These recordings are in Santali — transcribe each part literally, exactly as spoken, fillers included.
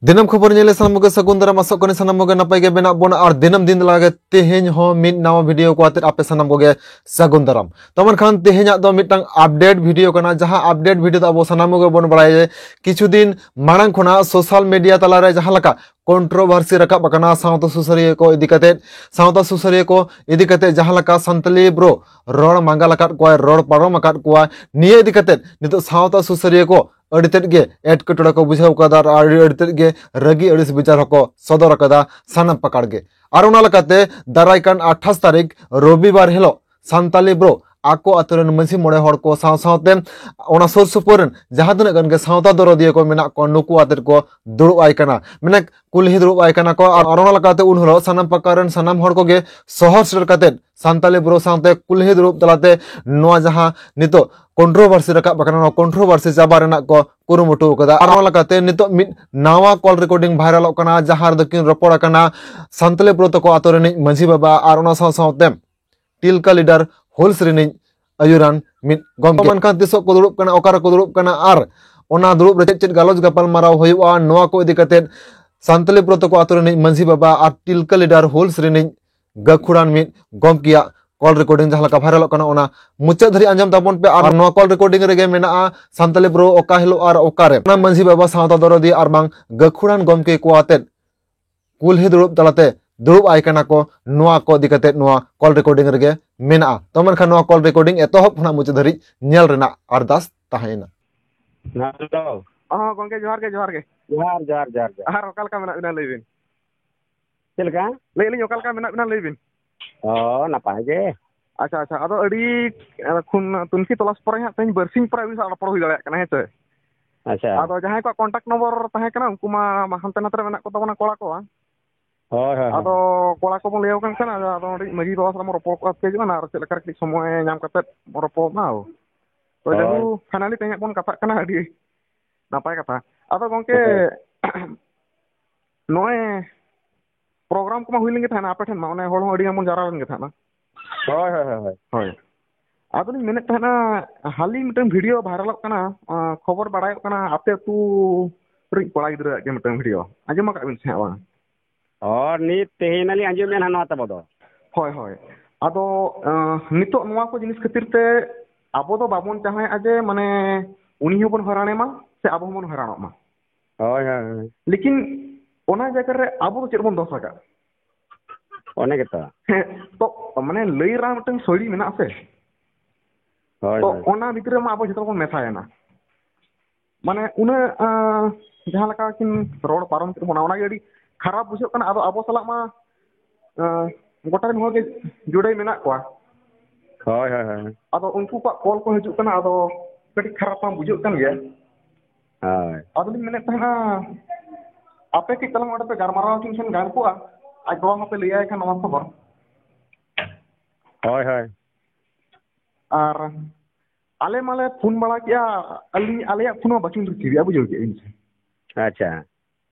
ᱫᱤᱱᱟᱹᱢ ᱠᱷᱚᱵᱚᱨ ᱧᱮᱞ ᱥᱟᱱᱟᱢ ᱠᱚᱜᱮ ᱥᱟᱹᱜᱩᱱ ᱫᱟᱨᱟᱢ᱾ ᱟᱥᱚᱜ ᱠᱟᱹᱱᱟᱹᱧ ᱥᱟᱱᱟᱢ ᱠᱚᱜᱮ ᱱᱟᱯᱟᱭ ᱜᱮ ᱢᱮᱱᱟᱜ ᱵᱚᱱᱟ ᱟᱨ ᱫᱤᱱᱟᱹᱢ ᱫᱤᱱ ᱞᱮᱠᱟ ᱜᱮ ᱛᱮᱦᱮᱧ ᱦᱚᱸ ᱢᱤᱫ ᱱᱟᱣᱟ video ᱠᱚ ᱟᱛᱮᱫ ᱟᱯᱮ ᱥᱟᱱᱟᱢ ᱠᱚᱜᱮ ᱥᱟᱹᱜᱩᱱ ᱫᱟᱨᱟᱢ᱾ ᱛᱚ ᱢᱮᱱᱠᱷᱟᱱ ᱛᱮᱦᱮᱧᱟᱜ ᱫᱚ ᱢᱤᱫᱴᱟᱝ update video ᱠᱟᱱᱟ, ᱡᱟᱦᱟᱸ update video ᱫᱚ ᱟᱵᱚ ᱥᱟᱱᱟᱢ ᱠᱚᱜᱮ ᱵᱚᱱ ᱵᱟᱲᱟᱭᱟ ᱡᱮ ᱠᱤᱪᱷᱩ ᱫᱤᱱ ᱢᱟᱲᱟᱝ ᱠᱷᱚᱱᱟᱜ social media ᱛᱟᱞᱟᱨᱮ ᱡᱟᱦᱟᱸ ᱞᱮᱠᱟ controversy ᱨᱟᱠᱟᱵ ᱟᱠᱟᱱᱟ ᱥᱟᱶᱛᱟ ᱥᱩᱥᱟᱹᱨᱤᱭᱟᱹ ᱠᱚ ᱤᱫᱤ ᱠᱟᱛᱮᱫ, ᱥᱟᱶᱛᱟ ᱥᱩᱥᱟᱹᱨᱤᱭᱟᱹ ᱠᱚ ᱤᱫᱤ ᱠᱟᱛᱮᱫ ᱡᱟᱦᱟᱸ ᱞᱮᱠᱟ ᱥᱟᱱᱛᱟᱞᱤ bro ᱨᱚᱲ ᱢᱟᱸᱜᱟᱞ ᱟᱠᱟᱫ ᱠᱚᱣᱟᱭ, ᱨᱚᱲ ᱯᱟᱨᱚᱢ ᱟᱠᱟᱫ ᱠᱚᱣᱟᱭ, ᱱᱤᱭᱟᱹ ᱤᱫᱤ ᱠᱟᱛᱮᱫ ᱱᱤᱛᱚᱜ ᱥᱟᱶᱛᱟ ᱥᱩᱥᱟᱹᱨᱤᱭᱟᱹ ᱠᱚ ᱟᱹᱰᱤ ᱛᱮᱫ ᱜᱮ ᱮᱴᱠᱮᱴᱚᱬᱮ ᱠᱚ ᱵᱩᱡᱷᱟᱹᱣ ᱠᱟᱫᱟ ᱟᱨ ᱟᱹᱰᱤ, ᱟᱹᱰᱤ ᱛᱮᱫ ᱜᱮ ᱨᱟᱹᱜᱤ ᱟᱹᱲᱤᱥ ᱵᱤᱪᱟᱨ ᱦᱚᱸᱠᱚ ᱥᱚᱫᱚᱨ ᱟᱠᱟᱫᱟ ᱥᱟᱱᱟᱢ ᱯᱟᱠᱟᱲ ᱜᱮ᱾ ᱟᱨ ᱚᱱᱟ ᱞᱮᱠᱟᱛᱮ ᱫᱟᱨᱟᱭ ᱠᱟᱱ ᱟᱴᱷᱟᱥ ᱛᱟᱹᱨᱤᱠᱷ ᱨᱚᱵᱤᱵᱟᱨ ᱦᱤᱞᱳᱜ ᱥᱟᱱᱛᱟᱞᱤ bro ᱟᱠᱚ ᱟᱛᱳ ᱨᱮᱱ ᱢᱟᱹᱡᱷᱤ ᱢᱚᱬᱮ ᱦᱚᱲ ᱠᱚ ᱥᱟᱶ ᱥᱟᱶᱛᱮ ᱚᱱᱟ ᱥᱩᱨ ᱥᱩᱯᱩᱨ ᱨᱮᱱ ᱡᱟᱦᱟᱸ ᱛᱤᱱᱟᱹᱜ ᱜᱟᱱ ᱜᱮ ᱥᱟᱶᱛᱟ ᱫᱚᱨᱚᱫᱤᱭᱟᱹ ᱠᱚ ᱢᱮᱱᱟᱜ ᱠᱚᱣᱟ, ᱱᱩᱠᱩ ᱟᱛᱮᱫ ᱠᱚ ᱫᱩᱲᱩᱵ ᱟᱭ ᱠᱟᱱᱟ, ᱢᱟᱱᱮ ᱠᱩᱞᱦᱤ ᱫᱩᱲᱩᱵ ᱟᱭ ᱠᱟᱱᱟ ᱠᱚ᱾ ᱟᱨ ᱚᱱᱟ ᱞᱮᱠᱟᱛᱮ ᱩᱱ ᱦᱤᱞᱳᱜ ᱥᱟᱱᱟᱢ ᱯᱟᱠᱟᱲ ᱨᱮᱱ ᱥᱟᱱᱟᱢ ᱦᱚᱲ ᱠᱚᱜᱮ ᱥᱚᱦᱚᱨ ᱥᱮᱴᱮᱨ ᱠᱟᱛᱮᱫ ᱥᱟᱱᱛᱟᱞᱤ bro ᱥᱟᱶᱛᱮ ᱠᱩᱞᱦᱤ ᱫᱩᱲᱩᱵ ᱛᱟᱞᱟᱛᱮ ᱱᱚᱣᱟ ᱡᱟᱦᱟᱸ ᱱᱤᱛᱚᱜ controversy ᱨᱟᱠᱟᱵ ᱟᱠᱟᱱᱟ, ᱱᱚᱣᱟ controversy ᱪᱟᱵᱟ ᱨᱮᱱᱟᱜ ᱠᱚ ᱠᱩᱨᱩᱢᱩᱴᱩ ᱟᱠᱟᱫᱟ᱾ ᱟᱨ ᱱᱚᱣᱟ ᱞᱮᱠᱟᱛᱮ ᱱᱤᱛᱚᱜ ᱢᱤᱫ ᱱᱟᱣᱟ call recording viralᱚᱜ ᱠᱟᱱᱟ, ᱡᱟᱦᱟᱸ ᱨᱮᱫᱚ ᱠᱤᱱ ᱨᱚᱯᱚᱲ ᱟᱠᱟᱱᱟ ᱥᱟᱱᱛᱟᱞᱤ bro ᱛᱟᱠᱚ ᱟᱛᱳ ᱨᱤᱱᱤᱡ ᱢᱟᱹᱡᱷᱤ ᱵᱟᱵᱟ ᱟᱨ ᱚᱱᱟ ᱥᱟᱶ ᱥᱟᱶᱛᱮ ᱴᱤᱞᱠᱟ leader ᱦᱩᱞᱥ ᱨᱤᱱᱤᱡ ᱟᱹᱭᱩᱨᱟᱱ ᱢᱤᱫ ᱜᱚᱢᱠᱮ᱾ ᱢᱮᱱᱠᱷᱟᱱ ᱛᱤᱥᱚᱜ ᱠᱚ ᱫᱩᱲᱩᱵ ᱠᱟᱱᱟ, ᱚᱠᱟ ᱨᱮᱠᱚ ᱫᱩᱲᱩᱵ ᱠᱟᱱᱟ ᱟᱨ ᱚᱱᱟ ᱫᱩᱲᱩᱵ ᱨᱮ ᱪᱮᱫ ᱪᱮᱫ ᱜᱟᱞᱚᱪ ᱜᱟᱯᱟᱞᱢᱟᱨᱟᱣ ᱦᱩᱭᱩᱜᱼᱟ, ᱱᱚᱣᱟ ᱠᱚ ᱤᱫᱤ ᱠᱟᱛᱮᱫ ᱥᱟᱱᱛᱟᱞᱤ bro ᱛᱟᱠᱚ ᱟᱛᱳ ᱨᱤᱱᱤᱡ ᱢᱟᱹᱡᱷᱤ ᱵᱟᱵᱟ ᱟᱨ ᱴᱤᱞᱠᱟ leader ᱦᱩᱞᱥ ᱨᱤᱱᱤᱡ ᱜᱟᱹᱠᱷᱩᱲᱟᱱ ᱢᱤᱫ ᱜᱚᱢᱠᱮᱭᱟᱜ call recording ᱡᱟᱦᱟᱸ ᱞᱮᱠᱟ viralᱚᱜ ᱠᱟᱱᱟ, ᱚᱱᱟ ᱢᱩᱪᱟᱹᱫ ᱫᱷᱟᱹᱨᱤᱡ ᱟᱸᱡᱚᱢ ᱛᱟᱵᱚᱱ ᱯᱮ᱾ ᱟᱨ ᱱᱚᱣᱟ call recording ᱨᱮᱜᱮ ᱢᱮᱱᱟᱜᱼᱟ ᱥᱟᱱᱛᱟᱞᱤ bro ᱚᱠᱟ ᱦᱤᱞᱳᱜ ᱟᱨ ᱚᱠᱟᱨᱮ ᱚᱱᱟ ᱢᱟᱹᱡᱷᱤ ᱵᱟᱵᱟ ᱥᱟᱶᱛᱟ ᱫᱚᱨᱚᱫᱤᱭᱟᱹ ᱟᱨ ᱵᱟᱝ ᱜᱟᱹᱠᱷᱩᱲᱟᱱ ᱜᱚᱢᱠᱮ ᱠᱚ ᱟᱛᱮᱫ ᱠᱩᱞᱦᱤ ᱫᱩᱲᱩᱵ ᱛᱟᱞᱟᱛᱮ ᱫᱩᱲᱩᱵ ᱟᱭ ᱠᱟᱱᱟ ᱠᱚ, ᱱᱚᱣᱟ ᱠᱚ ᱤᱫᱤ ᱠᱟᱛᱮᱫ ᱱᱚᱣᱟ call recording ᱨᱮᱜᱮ ᱢᱮᱱᱟᱜᱼᱟ᱾ ᱛᱚ ᱢᱮᱱᱠᱷᱟᱱ ᱱᱚᱣᱟ call recording ᱮᱛᱚᱦᱚᱵ ᱠᱷᱚᱱᱟᱜ ᱢᱩᱪᱟᱹᱫ ᱫᱷᱟᱹᱨᱤᱡ ᱧᱮᱞ ᱨᱮᱱᱟᱜ ᱟᱨᱫᱟᱥ ᱛᱟᱦᱮᱸᱭᱮᱱᱟ᱾ ᱦᱮᱞᱳ᱾ ᱦᱚᱸ ᱜᱚᱢᱠᱮ, ᱡᱚᱦᱟᱨ ᱜᱮ, ᱡᱚᱦᱟᱨ ᱜᱮ᱾ ᱡᱚᱦᱟᱨ, ᱡᱚᱦᱟᱨ, ᱡᱚᱦᱟᱨ, ᱡᱚᱦᱟᱨ᱾ ᱟᱨ ᱚᱠᱟ ᱞᱮᱠᱟ ᱢᱮᱱᱟᱜ ᱵᱤᱱᱟ ᱞᱟᱹᱭ ᱵᱤᱱ? ᱪᱮᱫ ᱞᱮᱠᱟ? ᱞᱟᱹᱭ ᱟᱹᱞᱤᱧ ᱚᱠᱟ ᱞᱮᱠᱟ ᱢᱮᱱᱟᱜ ᱵᱤᱱᱟ ᱞᱟᱹᱭ ᱵᱤᱱ? ᱚ, ᱱᱟᱯᱟᱭ ᱜᱮ᱾ ᱟᱪᱪᱷᱟ, ᱟᱪᱪᱷᱟ᱾ ᱟᱫᱚ ᱟᱹᱰᱤ, ᱮ, ᱠᱷᱚᱱ ᱛᱩᱱᱠᱷᱤ ᱛᱚᱞᱟᱥ ᱯᱚᱨᱮ ᱦᱟᱸᱜ ᱛᱮᱦᱮᱧ ᱵᱟᱨᱥᱤᱧ ᱯᱚᱨᱮ ᱟᱹᱵᱤᱱ ᱥᱟᱶ ᱨᱚᱯᱚᱲ ᱦᱩᱭ ᱫᱟᱲᱮᱭᱟᱜ ᱠᱟᱱᱟ, ᱦᱮᱸ ᱥᱮ? ᱟᱪᱪᱷᱟ᱾ ᱟᱫᱚ ᱡᱟᱦᱟᱸᱭ ᱠᱚᱣᱟᱜ contact number ᱛᱟᱦᱮᱸ ᱠᱟᱱᱟ, ᱩᱱᱠᱩ ᱢᱟ ᱦᱟᱱᱛᱮ ᱱᱟᱛᱮ ᱨᱮ ᱢᱮᱱᱟᱜ ᱠᱚ ᱛᱟᱵᱚᱱᱟ ᱠᱚᱲᱟ ᱠᱚ, ᱵᱟᱝ? ᱦᱳᱭ, ᱦᱳᱭ, ᱦᱳᱭ᱾ ᱟᱫᱚ ᱠᱚᱲᱟ ᱠᱚᱵᱚᱱ ᱞᱟᱹᱭ ᱟᱠᱚ ᱠᱟᱱ ᱠᱷᱟᱱ, ᱟᱫᱚ, ᱟᱫᱚ ᱠᱟᱹᱴᱤᱡ ᱢᱟᱹᱡᱷᱤ ᱵᱟᱵᱟ ᱥᱟᱞᱟᱜ ᱵᱚᱱ ᱨᱚᱯᱚᱲ ᱠᱚᱜᱼᱟ, ᱪᱮᱫ ᱦᱩᱭᱩᱜᱼᱟ, ᱟᱨ ᱪᱮᱫ ᱞᱮᱠᱟ ᱠᱟᱹᱴᱤᱡ ᱥᱚᱢᱚᱭ ᱧᱟᱢ ᱠᱟᱛᱮᱫ ᱵᱚᱱ ᱨᱚᱯᱚᱲ ᱢᱟ᱾ ᱛᱚ, ᱦᱳᱭ᱾ ᱡᱟᱭᱦᱳᱠ, finally ᱛᱮᱦᱮᱧ ᱦᱟᱸᱜ ᱵᱚᱱ ᱠᱟᱛᱷᱟᱜ ᱠᱟᱱᱟ, ᱟᱹᱰᱤ ᱱᱟᱯᱟᱭ ᱠᱟᱛᱷᱟ᱾ ᱟᱫᱚ ᱜᱚᱢᱠᱮ, ᱦᱳᱭ᱾ ᱱᱚᱜᱼᱚᱭ program ᱠᱚᱢᱟ ᱦᱩᱭ ᱞᱮᱱ ᱜᱮ ᱛᱟᱦᱮᱱᱟ ᱟᱯᱮ ᱴᱷᱮᱱ ᱢᱟ, ᱚᱱᱮ ᱦᱚᱲ ᱦᱚᱸ ᱟᱹᱰᱤ ᱜᱟᱱ ᱵᱚᱱ ᱡᱟᱣᱨᱟ ᱞᱮᱱ ᱜᱮ ᱛᱟᱦᱮᱱᱟ᱾ ᱦᱳᱭ, ᱦᱳᱭ, ᱦᱳᱭ, ᱦᱳᱭ᱾ ᱦᱳᱭ᱾ ᱟᱫᱚᱞᱤᱧ ᱢᱮᱱᱮᱫ ᱛᱟᱦᱮᱱᱟ, ᱦᱟᱹᱞᱤ ᱢᱤᱫᱴᱟᱝ video viralᱚᱜ ᱠᱟᱱᱟ, ᱟᱸ, ᱠᱷᱚᱵᱚᱨ ᱵᱟᱲᱟᱭᱚᱜ ᱠᱟᱱᱟ, ᱟᱯᱮ ᱟᱹᱛᱩ ᱨᱤᱡ ᱠᱚᱲᱟ ᱜᱤᱫᱽᱨᱟᱹᱣᱟᱜ ᱜᱮ ᱢᱤᱫᱴᱟᱝ ᱵᱷᱤᱰᱤᱭᱳ᱾ ᱟᱸᱡᱚᱢ ᱟᱠᱟᱫ ᱵᱤᱱ ᱥᱮ ᱦᱟᱸᱜ ᱵᱟᱝ? ᱚ, ᱱᱤᱛ ᱛᱮᱦᱮᱧ ᱱᱟᱞᱤᱧ ᱟᱸᱡᱚᱢᱮᱫᱼᱟ ᱱᱟᱦᱟᱜ ᱱᱚᱣᱟ ᱛᱟᱵᱚ ᱫᱚ᱾ ᱦᱳᱭ, ᱦᱳᱭ᱾ ᱟᱫᱚ, ᱟᱸ, ᱱᱤᱛᱚᱜ ᱱᱚᱣᱟ ᱠᱚ ᱡᱤᱱᱤᱥ ᱠᱷᱟᱹᱛᱤᱨ ᱛᱮ ᱟᱵᱚ ᱫᱚ ᱵᱟᱵᱚᱱ ᱪᱟᱦᱟᱣᱮᱫᱼᱟ ᱡᱮ, ᱢᱟᱱᱮ, ᱩᱱᱤ ᱦᱚᱸᱵᱚᱱ ᱦᱚᱭᱨᱟᱱᱮ ᱢᱟ ᱥᱮ ᱟᱵᱚ ᱦᱚᱸᱵᱚᱱ ᱦᱚᱭᱨᱟᱱᱚᱜ ᱢᱟ᱾ ᱦᱳᱭ, ᱦᱳᱭ, ᱦᱳᱭ᱾ ᱞᱮᱠᱤᱱ ᱚᱱᱟ ᱡᱟᱭᱜᱟ ᱨᱮ ᱟᱵᱚ ᱫᱚ ᱪᱮᱫ ᱵᱚᱱ ᱫᱚᱥ ᱟᱠᱟᱫ? ᱚᱱᱮ ᱜᱮᱛᱚ᱾ ᱦᱮᱸ, ᱛᱚ, ᱢᱟᱱᱮ, ᱞᱟᱹᱭ ᱨᱮᱱᱟᱜ ᱢᱤᱫᱴᱟᱝ ᱥᱳᱭᱞᱤ ᱢᱮᱱᱟᱜᱼᱟ ᱥᱮ? ᱦᱳᱭ, ᱛᱚ, ᱦᱳᱭ᱾ ᱚᱱᱟ ᱵᱷᱤᱛᱨᱤ ᱨᱮᱢᱟ ᱟᱵᱚ ᱡᱷᱚᱛᱚ ᱵᱚᱱ ᱢᱮᱥᱟᱭᱮᱱᱟ᱾ ᱢᱟᱱᱮ, ᱩᱱᱟᱹᱜ, ᱟᱸ, ᱡᱟᱦᱟᱸ ᱞᱮᱠᱟ ᱠᱤᱱ ᱨᱚᱲ ᱯᱟᱨᱚᱢ ᱠᱮᱫ ᱵᱚᱱᱟ, ᱚᱱᱟᱜᱮ ᱟᱹᱰᱤ ᱠᱷᱟᱨᱟᱯ ᱵᱩᱡᱷᱟᱹᱜ ᱠᱟᱱᱟ᱾ ᱟᱫᱚ ᱟᱵᱚ ᱥᱟᱞᱟᱜ ᱢᱟ, ᱟᱸ, ᱜᱚᱴᱟ ᱨᱮᱱ ᱦᱚᱲ ᱜᱮ ᱡᱩᱲᱟᱹᱭ ᱢᱮᱱᱟᱜ ᱠᱚᱣᱟ᱾ ᱦᱳᱭ, ᱦᱳᱭ, ᱦᱳᱭ᱾ ᱟᱫᱚ ᱩᱱᱠᱩ ᱠᱚᱣᱟᱜ ᱠᱚᱞ ᱠᱚ ᱦᱤᱡᱩᱜ ᱠᱟᱱᱟ, ᱟᱫᱚ ᱠᱟᱹᱴᱤᱡ ᱠᱷᱟᱨᱟᱯ ᱢᱟ ᱵᱩᱡᱷᱟᱹᱜ ᱠᱟᱱ ᱜᱮᱭᱟ᱾ ᱦᱳᱭ᱾ ᱟᱫᱚᱞᱤᱧ ᱢᱮᱱᱮᱫ ᱛᱟᱦᱮᱱᱟ, ᱟᱯᱮ ᱠᱟᱹᱡ ᱛᱟᱞᱟᱝ ᱚᱸᱰᱮ ᱯᱮ ᱜᱟᱞᱢᱟᱨᱟᱣ ᱟᱹᱠᱤᱱ ᱠᱷᱟᱱ ᱜᱟᱱ ᱠᱚᱜᱼᱟ, ᱟᱡ ᱵᱟᱵᱟ ᱦᱚᱸᱯᱮ ᱞᱟᱹᱭᱟᱭ ᱠᱷᱟᱱ ᱱᱚᱣᱟ ᱠᱷᱚᱵᱚᱨ᱾ ᱦᱳᱭ, ᱦᱳᱭ᱾ ᱟᱨ ᱟᱞᱮ ᱢᱟᱞᱮ ᱯᱷᱳᱱ ᱵᱟᱲᱟ ᱠᱮᱜᱼᱟ, ᱟᱹᱞᱤᱧ, ᱟᱞᱮᱭᱟᱜ ᱯᱷᱳᱱ ᱦᱚᱸ ᱵᱟᱹᱠᱤᱱ ᱨᱤᱥᱤᱵᱷᱮᱜᱼᱟ, ᱵᱩᱡᱷᱟᱹᱣ ᱠᱮᱜᱼᱟ ᱵᱤᱱ ᱥᱮ᱾ ᱟᱪᱪᱷᱟ᱾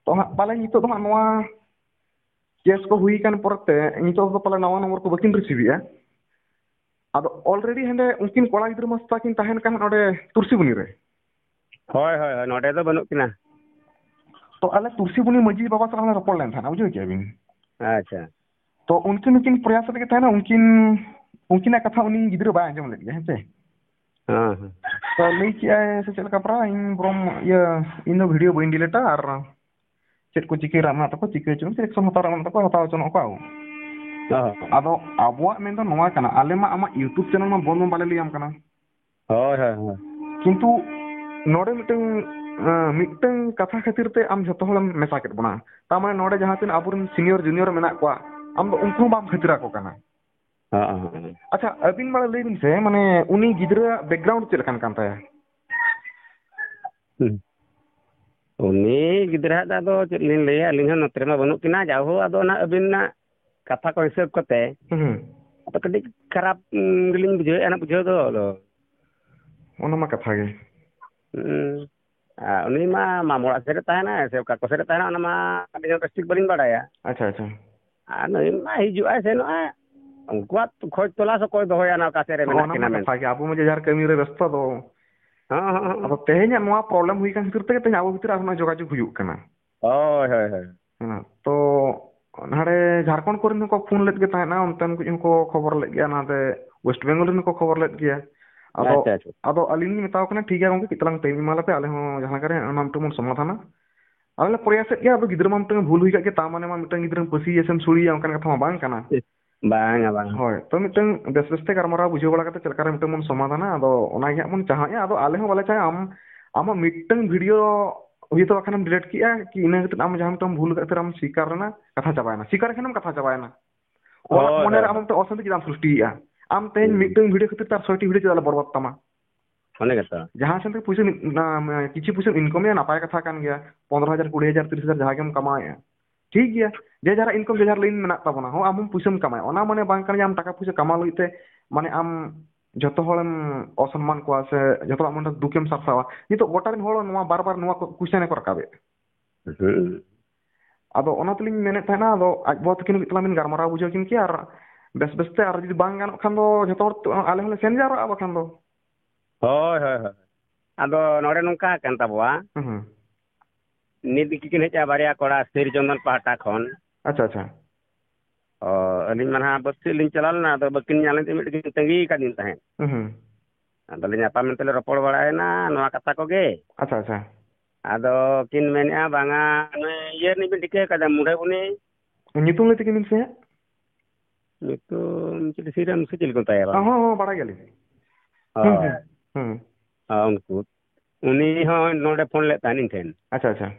ᱛᱚ ᱦᱟᱸᱜ ᱯᱟᱞᱮ ᱱᱤᱛᱚᱜ ᱫᱚ ᱦᱟᱸᱜ ᱱᱚᱣᱟ ᱠᱮᱥ ᱠᱚ ᱦᱩᱭ ᱟᱠᱟᱱ ᱯᱚᱨᱮ ᱛᱮ ᱱᱤᱛᱚᱜ ᱫᱚ ᱯᱟᱞᱮ ᱱᱟᱣᱟ ᱱᱚᱢᱵᱚᱨ ᱠᱚ ᱵᱟᱹᱠᱤᱱ ᱨᱤᱥᱤᱵᱷᱮᱜᱼᱟ᱾ ᱟᱫᱚ already ᱦᱟᱸᱰᱮ ᱩᱱᱠᱤᱱ ᱠᱚᱲᱟ ᱜᱤᱫᱽᱨᱟᱹ ᱢᱟ ᱥᱮᱛᱟ ᱠᱤᱱ ᱛᱟᱦᱮᱱ ᱠᱟᱱ ᱱᱚᱰᱮ ᱛᱩᱨᱥᱤᱵᱩᱱᱤ ᱨᱮ᱾ ᱦᱳᱭ, ᱦᱳᱭ, ᱦᱳᱭ, ᱱᱚᱰᱮ ᱫᱚ ᱵᱟᱹᱱᱩᱜ ᱠᱤᱱᱟ᱾ ᱛᱚ ᱟᱞᱮ ᱛᱩᱨᱥᱤᱵᱩᱱᱤ ᱢᱟᱹᱡᱷᱤ ᱵᱟᱵᱟ ᱥᱟᱞᱟᱜ ᱞᱮ ᱨᱚᱯᱚᱲ ᱞᱮᱱ ᱛᱟᱦᱮᱱᱟ, ᱵᱩᱡᱷᱟᱹᱣ ᱠᱮᱜᱼᱟ ᱵᱤᱱ᱾ ᱟᱪᱪᱷᱟ᱾ ᱛᱚ ᱩᱱᱠᱤᱱ ᱦᱚᱸᱠᱤᱱ ᱯᱨᱚᱭᱟᱥ ᱨᱮᱜᱮ ᱛᱟᱦᱮᱱᱟ, ᱩᱱᱠᱤᱱ, ᱩᱱᱠᱤᱱᱟᱜ ᱠᱟᱛᱷᱟ ᱩᱱᱤ ᱜᱤᱫᱽᱨᱟᱹ ᱵᱟᱭ ᱟᱸᱡᱚᱢ ᱞᱮᱫ ᱜᱮᱭᱟ, ᱦᱮᱸ ᱥᱮ? ᱦᱮᱸ, ᱦᱮᱸ᱾ ᱛᱚ ᱞᱟᱹᱭ ᱠᱮᱜᱼᱟᱭ ᱥᱮ ᱪᱮᱫ ᱞᱮᱠᱟ ᱯᱟᱨᱟ, ᱤᱧ ᱵᱚᱨᱚᱝ ᱤᱭᱟᱹ, ᱤᱧ ᱫᱚ ᱵᱷᱤᱰᱤᱭᱳ ᱵᱟᱹᱧ ᱰᱤᱞᱤᱴᱟ, ᱟᱨ ᱪᱮᱫ ᱠᱚ ᱪᱤᱠᱟᱹ ᱨᱮᱱᱟᱜ ᱢᱮᱱᱟᱜ ᱛᱟᱠᱚᱣᱟ, ᱪᱤᱠᱟᱹ ᱦᱚᱪᱚ ᱢᱮ, ᱥᱮ action ᱦᱟᱛᱟᱣ ᱨᱮᱱᱟᱜ ᱢᱮᱱᱟᱜ ᱛᱟᱠᱚᱣᱟ, ᱦᱟᱛᱟᱣ ᱦᱚᱪᱚ ᱱᱚᱜ ᱠᱚᱣᱟ᱾ ᱦᱮᱸ, ᱦᱮᱸ᱾ ᱟᱫᱚ ᱟᱵᱚᱣᱟᱜ ᱢᱮᱱ ᱫᱚ ᱱᱚᱣᱟ ᱠᱟᱱᱟ, ᱟᱞᱮ ᱢᱟ ᱟᱢᱟᱜ YouTube channel ᱢᱟ ᱵᱚᱱᱫ ᱢᱟ ᱵᱟᱞᱮ ᱞᱟᱹᱭᱟᱢ ᱠᱟᱱᱟ᱾ ᱦᱳᱭ, ᱦᱳᱭ, ᱦᱳᱭ᱾ ᱠᱤᱱᱛᱩ ᱱᱚᱰᱮ ᱢᱤᱫᱴᱟᱝ, ᱮᱸ, ᱢᱤᱫᱴᱟᱝ ᱠᱟᱛᱷᱟ ᱠᱷᱟᱹᱛᱤᱨ ᱛᱮ ᱟᱢ ᱡᱷᱚᱛᱚ ᱦᱚᱲᱮᱢ ᱢᱮᱥᱟ ᱠᱮᱫ ᱵᱚᱱᱟ᱾ ᱛᱟᱨ ᱢᱟᱱᱮ ᱱᱚᱰᱮ ᱡᱟᱦᱟᱸ ᱛᱤᱱᱟᱹᱜ ᱟᱵᱚᱨᱮᱱ senior junior ᱢᱮᱱᱟᱜ ᱠᱚᱣᱟ, ᱟᱢ ᱫᱚ ᱩᱱᱠᱩ ᱦᱚᱸ ᱵᱟᱢ ᱠᱷᱟᱹᱛᱤᱨ ᱟᱠᱚ ᱠᱟᱱᱟ᱾ ᱦᱮᱸ, ᱦᱮᱸ, ᱦᱮᱸ᱾ ᱟᱪᱪᱷᱟ, ᱟᱹᱵᱤᱱ ᱢᱟᱲᱟᱝ ᱞᱟᱹᱭ ᱵᱤᱱ ᱥᱮ, ᱢᱟᱱᱮ ᱩᱱᱤ ᱜᱤᱫᱽᱨᱟᱹᱣᱟᱜ background ᱪᱮᱫ ᱞᱮᱠᱟᱱ ᱠᱟᱱ ᱛᱟᱭᱟ? ᱦᱩᱸ᱾ ᱩᱱᱤ ᱜᱤᱫᱽᱨᱟᱹᱣᱟᱜ ᱫᱚ ᱟᱫᱚ ᱪᱮᱫ ᱞᱤᱧ ᱞᱟᱹᱭᱟ, ᱟᱹᱞᱤᱧ ᱦᱚᱸ ᱱᱚᱛᱮ ᱨᱮᱢᱟ ᱵᱟᱹᱱᱩᱜ ᱠᱤᱱᱟ, ᱡᱟᱭᱦᱳᱠ ᱟᱫᱚ ᱚᱱᱟ ᱟᱹᱵᱤᱱᱟᱜ ᱠᱟᱛᱷᱟ ᱠᱚ ᱦᱤᱥᱟᱹᱵ ᱠᱟᱛᱮ ᱦᱩᱸ᱾ ᱟᱫᱚ ᱠᱟᱹᱴᱤᱡ ᱠᱷᱟᱨᱟᱯ, ᱩᱸ, ᱜᱮᱞᱤᱧ ᱵᱩᱡᱷᱟᱹᱣᱮᱫᱼᱟ ᱱᱟᱜ ᱵᱩᱡᱷᱟᱹᱣ ᱫᱚ ᱟᱫᱚ᱾ ᱚᱱᱟ ᱢᱟ ᱠᱟᱛᱷᱟ ᱜᱮ᱾ ᱦᱩᱸ᱾ ᱟᱨ ᱩᱱᱤ ᱢᱟ ᱢᱟᱢᱚ ᱚᱲᱟᱜ ᱥᱮᱫ ᱨᱮ ᱛᱟᱦᱮᱱᱟᱭ ᱥᱮ ᱚᱠᱟ ᱠᱚ ᱥᱮᱫ ᱨᱮ ᱛᱟᱦᱮᱱᱟ, ᱚᱱᱟ ᱢᱟ ᱟᱹᱞᱤᱧ ᱦᱚᱸ ᱵᱮᱥ ᱴᱷᱤᱠ ᱵᱟᱹᱞᱤᱧ ᱵᱟᱲᱟᱭᱟ᱾ ᱟᱪᱪᱷᱟ, ᱟᱪᱪᱷᱟ᱾ ᱟᱨ ᱱᱩᱭ ᱢᱟ ᱦᱤᱡᱩᱜᱼᱟᱭ ᱥᱮᱱᱚᱜᱼᱟᱭ, ᱩᱱᱠᱩᱣᱟᱜ ᱠᱷᱚᱡᱽ ᱛᱚᱞᱟᱥ ᱚᱠᱚᱭ ᱫᱚᱦᱚᱭᱟ ᱚᱱᱟ ᱚᱠᱟ ᱥᱮᱫ ᱨᱮ ᱢᱮᱱᱟᱜ ᱚᱱᱟ ᱠᱤᱱᱟ ᱢᱟ ᱢᱮᱱᱛᱮ᱾ ᱠᱟᱛᱷᱟ ᱜᱮ, ᱟᱵᱚ ᱢᱟ ᱡᱮ ᱡᱟᱦᱟᱨ ᱠᱟᱹᱢᱤ ᱨᱮ ᱵᱮᱥᱛᱚ ᱫᱚ᱾ ᱦᱚᱸ, ᱦᱚᱸ, ᱦᱚᱸ᱾ ᱟᱫᱚ ᱛᱮᱦᱮᱧᱟᱜ ᱱᱚᱣᱟ problem ᱦᱩᱭ ᱠᱟᱱ ᱠᱷᱟᱹᱛᱤᱨ ᱛᱮᱜᱮ ᱛᱮᱦᱮᱧ ᱟᱵᱚ ᱵᱷᱤᱛᱤᱨ ᱨᱮ ᱟᱨᱦᱚᱸ ᱡᱳᱜᱟᱡᱳᱜᱽ ᱦᱩᱭᱩᱜ ᱠᱟᱱᱟ᱾ ᱦᱳᱭ, ᱦᱳᱭ, ᱦᱳᱭ᱾ ᱦᱮᱸ, ᱛᱚ ᱱᱟᱰᱮ ᱡᱷᱟᱲᱠᱷᱚᱸᱰ ᱠᱚᱨᱮᱱ ᱦᱚᱸᱠᱚ ᱯᱷᱳᱱ ᱞᱮᱫ ᱜᱮ ᱛᱟᱦᱮᱸᱱᱟ, ᱚᱱᱛᱮᱱ ᱠᱚ ᱦᱚᱸᱠᱚ ᱠᱷᱚᱵᱚᱨ ᱞᱮᱫ ᱜᱮᱭᱟ, ᱱᱟᱛᱮ ᱳᱭᱮᱥᱴ ᱵᱮᱝᱜᱚᱞ ᱨᱮᱱ ᱦᱚᱸᱠᱚ ᱠᱷᱚᱵᱚᱨ ᱞᱮᱫ ᱜᱮᱭᱟ᱾ ᱟᱫᱚ, ᱟᱪᱪᱷᱟ, ᱟᱪᱪᱷᱟ᱾ ᱟᱫᱚ ᱟᱹᱞᱤᱧ ᱞᱤᱧ ᱢᱮᱛᱟᱣ ᱠᱟᱱᱟ, ᱴᱷᱤᱠ ᱜᱮᱭᱟ ᱜᱚᱢᱠᱮ, ᱠᱟᱹᱡ ᱛᱟᱞᱟᱝ time ᱮᱢᱟ ᱞᱮᱯᱮ, ᱟᱞᱮ ᱦᱚᱸ ᱡᱟᱦᱟᱸ ᱞᱮᱠᱟ ᱨᱮ ᱚᱱᱟ ᱢᱤᱫᱴᱟᱝ ᱵᱚᱱ ᱥᱚᱢᱟᱫᱷᱟᱱᱟ᱾ ᱟᱞᱮ ᱞᱮ ᱯᱨᱚᱭᱟᱥᱮᱫ ᱜᱮᱭᱟ, ᱟᱫᱚ ᱜᱤᱫᱽᱨᱟᱹ ᱢᱟᱢ ᱢᱤᱫᱴᱟᱝ ᱵᱷᱩᱞ ᱦᱩᱭ ᱠᱟᱜ ᱜᱮ, ᱛᱟ ᱢᱟᱱᱮ ᱢᱟ ᱢᱤᱫᱴᱟᱝ ᱜᱤᱫᱽᱨᱟᱹᱢ ᱯᱟᱹᱥᱤᱭᱮᱭᱟ ᱥᱮᱢ ᱥᱩᱲᱤᱭᱮᱭᱟ, ᱚᱱᱠᱟᱱ ᱠᱟᱛᱷᱟ ᱢᱟ ᱵᱟᱝ ᱠᱟᱱᱟ᱾ ᱵᱟᱝᱟ, ᱵᱟᱝᱟ᱾ ᱦᱳᱭ, ᱛᱚ ᱢᱤᱫᱴᱟᱝ ᱵᱮᱥ ᱵᱮᱥ ᱛᱮ ᱜᱟᱞᱢᱟᱨᱟᱣ ᱵᱩᱡᱷᱟᱹᱣ ᱵᱟᱲᱟ ᱠᱟᱛᱮ ᱪᱮᱫ ᱞᱮᱠᱟ ᱨᱮ ᱢᱤᱫᱴᱟᱝ ᱵᱚᱱ ᱥᱚᱢᱟᱫᱷᱟᱱᱟ, ᱟᱫᱚ ᱚᱱᱟ ᱜᱮ ᱦᱟᱸᱜ ᱵᱚᱱ ᱪᱟᱦᱟᱣᱮᱫᱼᱟ᱾ ᱟᱫᱚ ᱟᱞᱮ ᱦᱚᱸ ᱵᱟᱞᱮ ᱪᱟᱦᱟᱣᱟ ᱟᱢ, ᱟᱢᱟᱜ ᱢᱤᱫᱴᱟᱝ video ᱦᱚᱭᱛᱳ ᱵᱟᱠᱷᱟᱱᱮᱢ delete ᱠᱮᱜᱼᱟ, ᱠᱤ ᱤᱱᱟᱹ ᱠᱟᱛᱮ ᱟᱢ ᱡᱟᱦᱟᱸ ᱢᱤᱫᱴᱟᱝ ᱵᱷᱩᱞ ᱠᱟᱜ ᱠᱷᱟᱹᱛᱤᱨ ᱟᱢ ᱥᱤᱠᱟᱨ ᱨᱮᱱᱟ, ᱠᱟᱛᱷᱟ ᱪᱟᱵᱟᱭᱮᱱᱟ, ᱥᱤᱠᱟᱨ ᱠᱷᱟᱱᱮᱢ ᱠᱟᱛᱷᱟ ᱪᱟᱵᱟᱭᱮᱱᱟ᱾ ᱚᱲᱟᱜ ᱦᱳᱭ, ᱢᱚᱱᱮ ᱨᱮ ᱦᱳᱭ, ᱟᱢ ᱦᱳᱭ᱾ ᱢᱤᱫᱴᱟᱝ ᱚᱥᱟᱱᱛᱤ ᱪᱮᱫᱟᱜ ᱮᱢ ᱥᱨᱤᱥᱴᱤᱭᱮᱜᱼᱟ? ᱟᱢ ᱛᱮᱦᱮᱧ ᱦᱩᱸ᱾ ᱢᱤᱫᱴᱟᱝ video ᱠᱷᱟᱹᱛᱤᱨ ᱛᱮ ᱟᱨ ᱥᱚᱭᱴᱤ video ᱪᱮᱫᱟᱜ ᱞᱮ ᱵᱚᱨᱵᱟᱫ ᱛᱟᱢᱟ? ᱚᱱᱮ ᱜᱮᱛᱚ᱾ ᱡᱟᱦᱟᱸ ᱥᱮᱱ ᱛᱮ ᱯᱩᱭᱥᱟᱹ ᱢᱤᱫ-, ᱚᱱᱟ, ᱢᱟᱱᱮ, ᱠᱤᱪᱷᱩ ᱯᱩᱭᱥᱟᱹᱢ ᱤᱱᱠᱟᱢᱮᱜᱼᱟ, ᱱᱟᱯᱟᱭ ᱠᱟᱛᱷᱟ ᱠᱟᱱ ᱜᱮᱭᱟ᱾ ᱯᱚᱱᱫᱽᱨᱚ ᱦᱟᱡᱟᱨ, ᱠᱩᱲᱤ ᱦᱟᱡᱟᱨ, ᱛᱤᱨᱤᱥ ᱦᱟᱡᱟᱨ ᱡᱟᱦᱟᱸ ᱜᱮᱢ ᱠᱟᱢᱟᱣᱮᱜᱼᱟ, ᱴᱷᱤᱠ ᱜᱮᱭᱟ᱾ ᱡᱮ ᱡᱟᱦᱟᱨᱟᱜ income, ᱡᱮ ᱡᱟᱦᱟᱨ line ᱢᱮᱱᱟᱜ ᱛᱟᱵᱚᱱᱟ᱾ ᱦᱚᱸ, ᱟᱢ ᱦᱚᱸ ᱯᱩᱭᱥᱟᱹᱢ ᱠᱟᱢᱟᱣᱟ᱾ ᱚᱱᱟ ᱢᱟᱱᱮ ᱵᱟᱝ ᱠᱟᱱᱟ ᱡᱮ ᱟᱢ ᱴᱟᱠᱟ ᱯᱩᱭᱥᱟᱹ ᱠᱟᱢᱟᱣ ᱞᱟᱹᱜᱤᱫ ᱛᱮ, ᱢᱟᱱᱮ, ᱟᱢ ᱡᱷᱚᱛᱚ ᱦᱚᱲᱮᱢ ᱚᱥᱚᱱᱢᱟᱱ ᱠᱚᱣᱟ ᱥᱮ ᱡᱷᱚᱛᱚ ᱦᱚᱲᱟᱜ ᱢᱚᱱᱮ ᱫᱩᱠᱮᱢ ᱥᱟᱨᱥᱟᱣᱟ᱾ ᱱᱤᱛᱚᱜ ᱜᱚᱴᱟ ᱨᱮᱱ ᱦᱚᱲ ᱱᱚᱣᱟ ᱵᱟᱨ ᱵᱟᱨ ᱱᱚᱣᱟ ᱠᱚ question ᱮ ᱠᱚ ᱨᱟᱠᱟᱵᱮᱫ᱾ ᱦᱩᱸ᱾ ᱟᱫᱚ ᱚᱱᱟ ᱛᱮᱞᱤᱧ ᱢᱮᱱᱮᱫ ᱛᱟᱦᱮᱱᱟ, ᱟᱫᱚ ᱟᱡ ᱵᱟᱵᱟ ᱛᱟᱹᱠᱤᱱ ᱢᱤᱫ ᱛᱟᱞᱟ ᱵᱤᱱ ᱜᱟᱞᱢᱟᱨᱟᱣ ᱵᱩᱡᱷᱟᱹᱣ ᱠᱤᱱ ᱠᱮᱭᱟ, ᱟᱨ ᱵᱮᱥ ᱵᱮᱥ ᱛᱮ, ᱟᱨ ᱡᱩᱫᱤ ᱵᱟᱝ ᱜᱟᱱᱚᱜ ᱠᱷᱟᱱ ᱫᱚ ᱡᱷᱚᱛᱚ ᱦᱚᱲ ᱛᱮ, ᱟᱞᱮ ᱦᱚᱸᱞᱮ ᱥᱮᱱ ᱡᱟᱣᱨᱟᱜᱼᱟ ᱵᱟᱠᱷᱟᱱ ᱫᱚ᱾ ᱦᱳᱭ, ᱦᱳᱭ, ᱦᱳᱭ᱾ ᱟᱫᱚ ᱱᱚᱰᱮ ᱱᱚᱝᱠᱟ ᱠᱟᱱ ᱛᱟᱵᱚᱣᱟ, ᱦᱩᱸ, ᱦᱩᱸ᱾ ᱱᱤᱛ ᱜᱮᱠᱤᱱ ᱦᱮᱡᱼᱟ ᱵᱟᱨᱭᱟ ᱠᱚᱲᱟ ᱥᱤᱨᱡᱚᱱᱫᱚᱱ ᱯᱟᱦᱴᱟ ᱠᱷᱚᱱ᱾ ᱟᱪᱪᱷᱟ, ᱟᱪᱪᱷᱟ᱾ ᱚ, ᱟᱹᱞᱤᱧ ᱢᱟ ᱱᱟᱦᱟᱜ ᱵᱟᱹᱫᱽ ᱥᱮᱫ ᱞᱤᱧ ᱪᱟᱞᱟᱣ ᱞᱮᱱᱟ, ᱟᱫᱚ ᱵᱟᱹᱠᱤᱱ ᱧᱟᱢ ᱞᱮᱱ ᱛᱮ ᱢᱤᱫ ᱜᱷᱟᱹᱲᱤᱡ ᱠᱤᱱ ᱛᱟᱺᱜᱤ ᱟᱠᱟᱫᱤᱧ ᱛᱟᱦᱮᱸᱫ᱾ ᱦᱩᱸ, ᱦᱩᱸ᱾ ᱟᱫᱚ ᱞᱮ ᱧᱟᱯᱟᱢ ᱮᱱ ᱛᱮᱞᱮ ᱨᱚᱯᱚᱲ ᱵᱟᱲᱟᱭᱮᱱᱟ ᱱᱚᱣᱟ ᱠᱟᱛᱷᱟ ᱠᱚᱜᱮ᱾ ᱟᱪᱪᱷᱟ, ᱟᱪᱪᱷᱟ᱾ ᱟᱫᱚ ᱠᱤᱱ ᱢᱮᱱᱮᱫᱼᱟ, ᱵᱟᱝᱟ, ᱱᱩᱭ ᱤᱭᱟᱹ ᱨᱤᱱᱤᱡ ᱵᱤᱱ ᱴᱷᱤᱠᱟᱹ ᱠᱟᱫᱟ, ᱢᱩᱰᱷᱟᱹ ᱵᱩᱱᱤ? ᱧᱩᱛᱩᱢ ᱞᱟᱹᱭ ᱛᱟᱹᱠᱤᱱ ᱵᱤᱱ ᱥᱮ ᱦᱟᱸᱜ᱾ ᱧᱩᱛᱩᱢ ᱪᱤᱞᱤ, ᱥᱤᱨᱟᱢ ᱥᱮ ᱪᱤᱞᱤ ᱠᱚ ᱢᱮᱛᱟᱭᱟ ᱵᱟᱝ? ᱦᱚᱸ, ᱦᱚᱸ, ᱵᱟᱲᱟᱭ ᱜᱮᱭᱟᱞᱤᱧ᱾ ᱦᱳᱭ᱾ ᱦᱩᱸ, ᱦᱩᱸ, ᱦᱩᱸ᱾ ᱦᱚᱸ, ᱩᱱᱠᱩ᱾ ᱩᱱᱤ ᱦᱚᱸ ᱱᱚᱰᱮ ᱯᱷᱳᱱ ᱞᱮᱫ ᱛᱟᱦᱮᱱ ᱤᱧ ᱴᱷᱮᱱ᱾ ᱟᱪᱪᱷᱟ, ᱟᱪᱪᱷᱟ᱾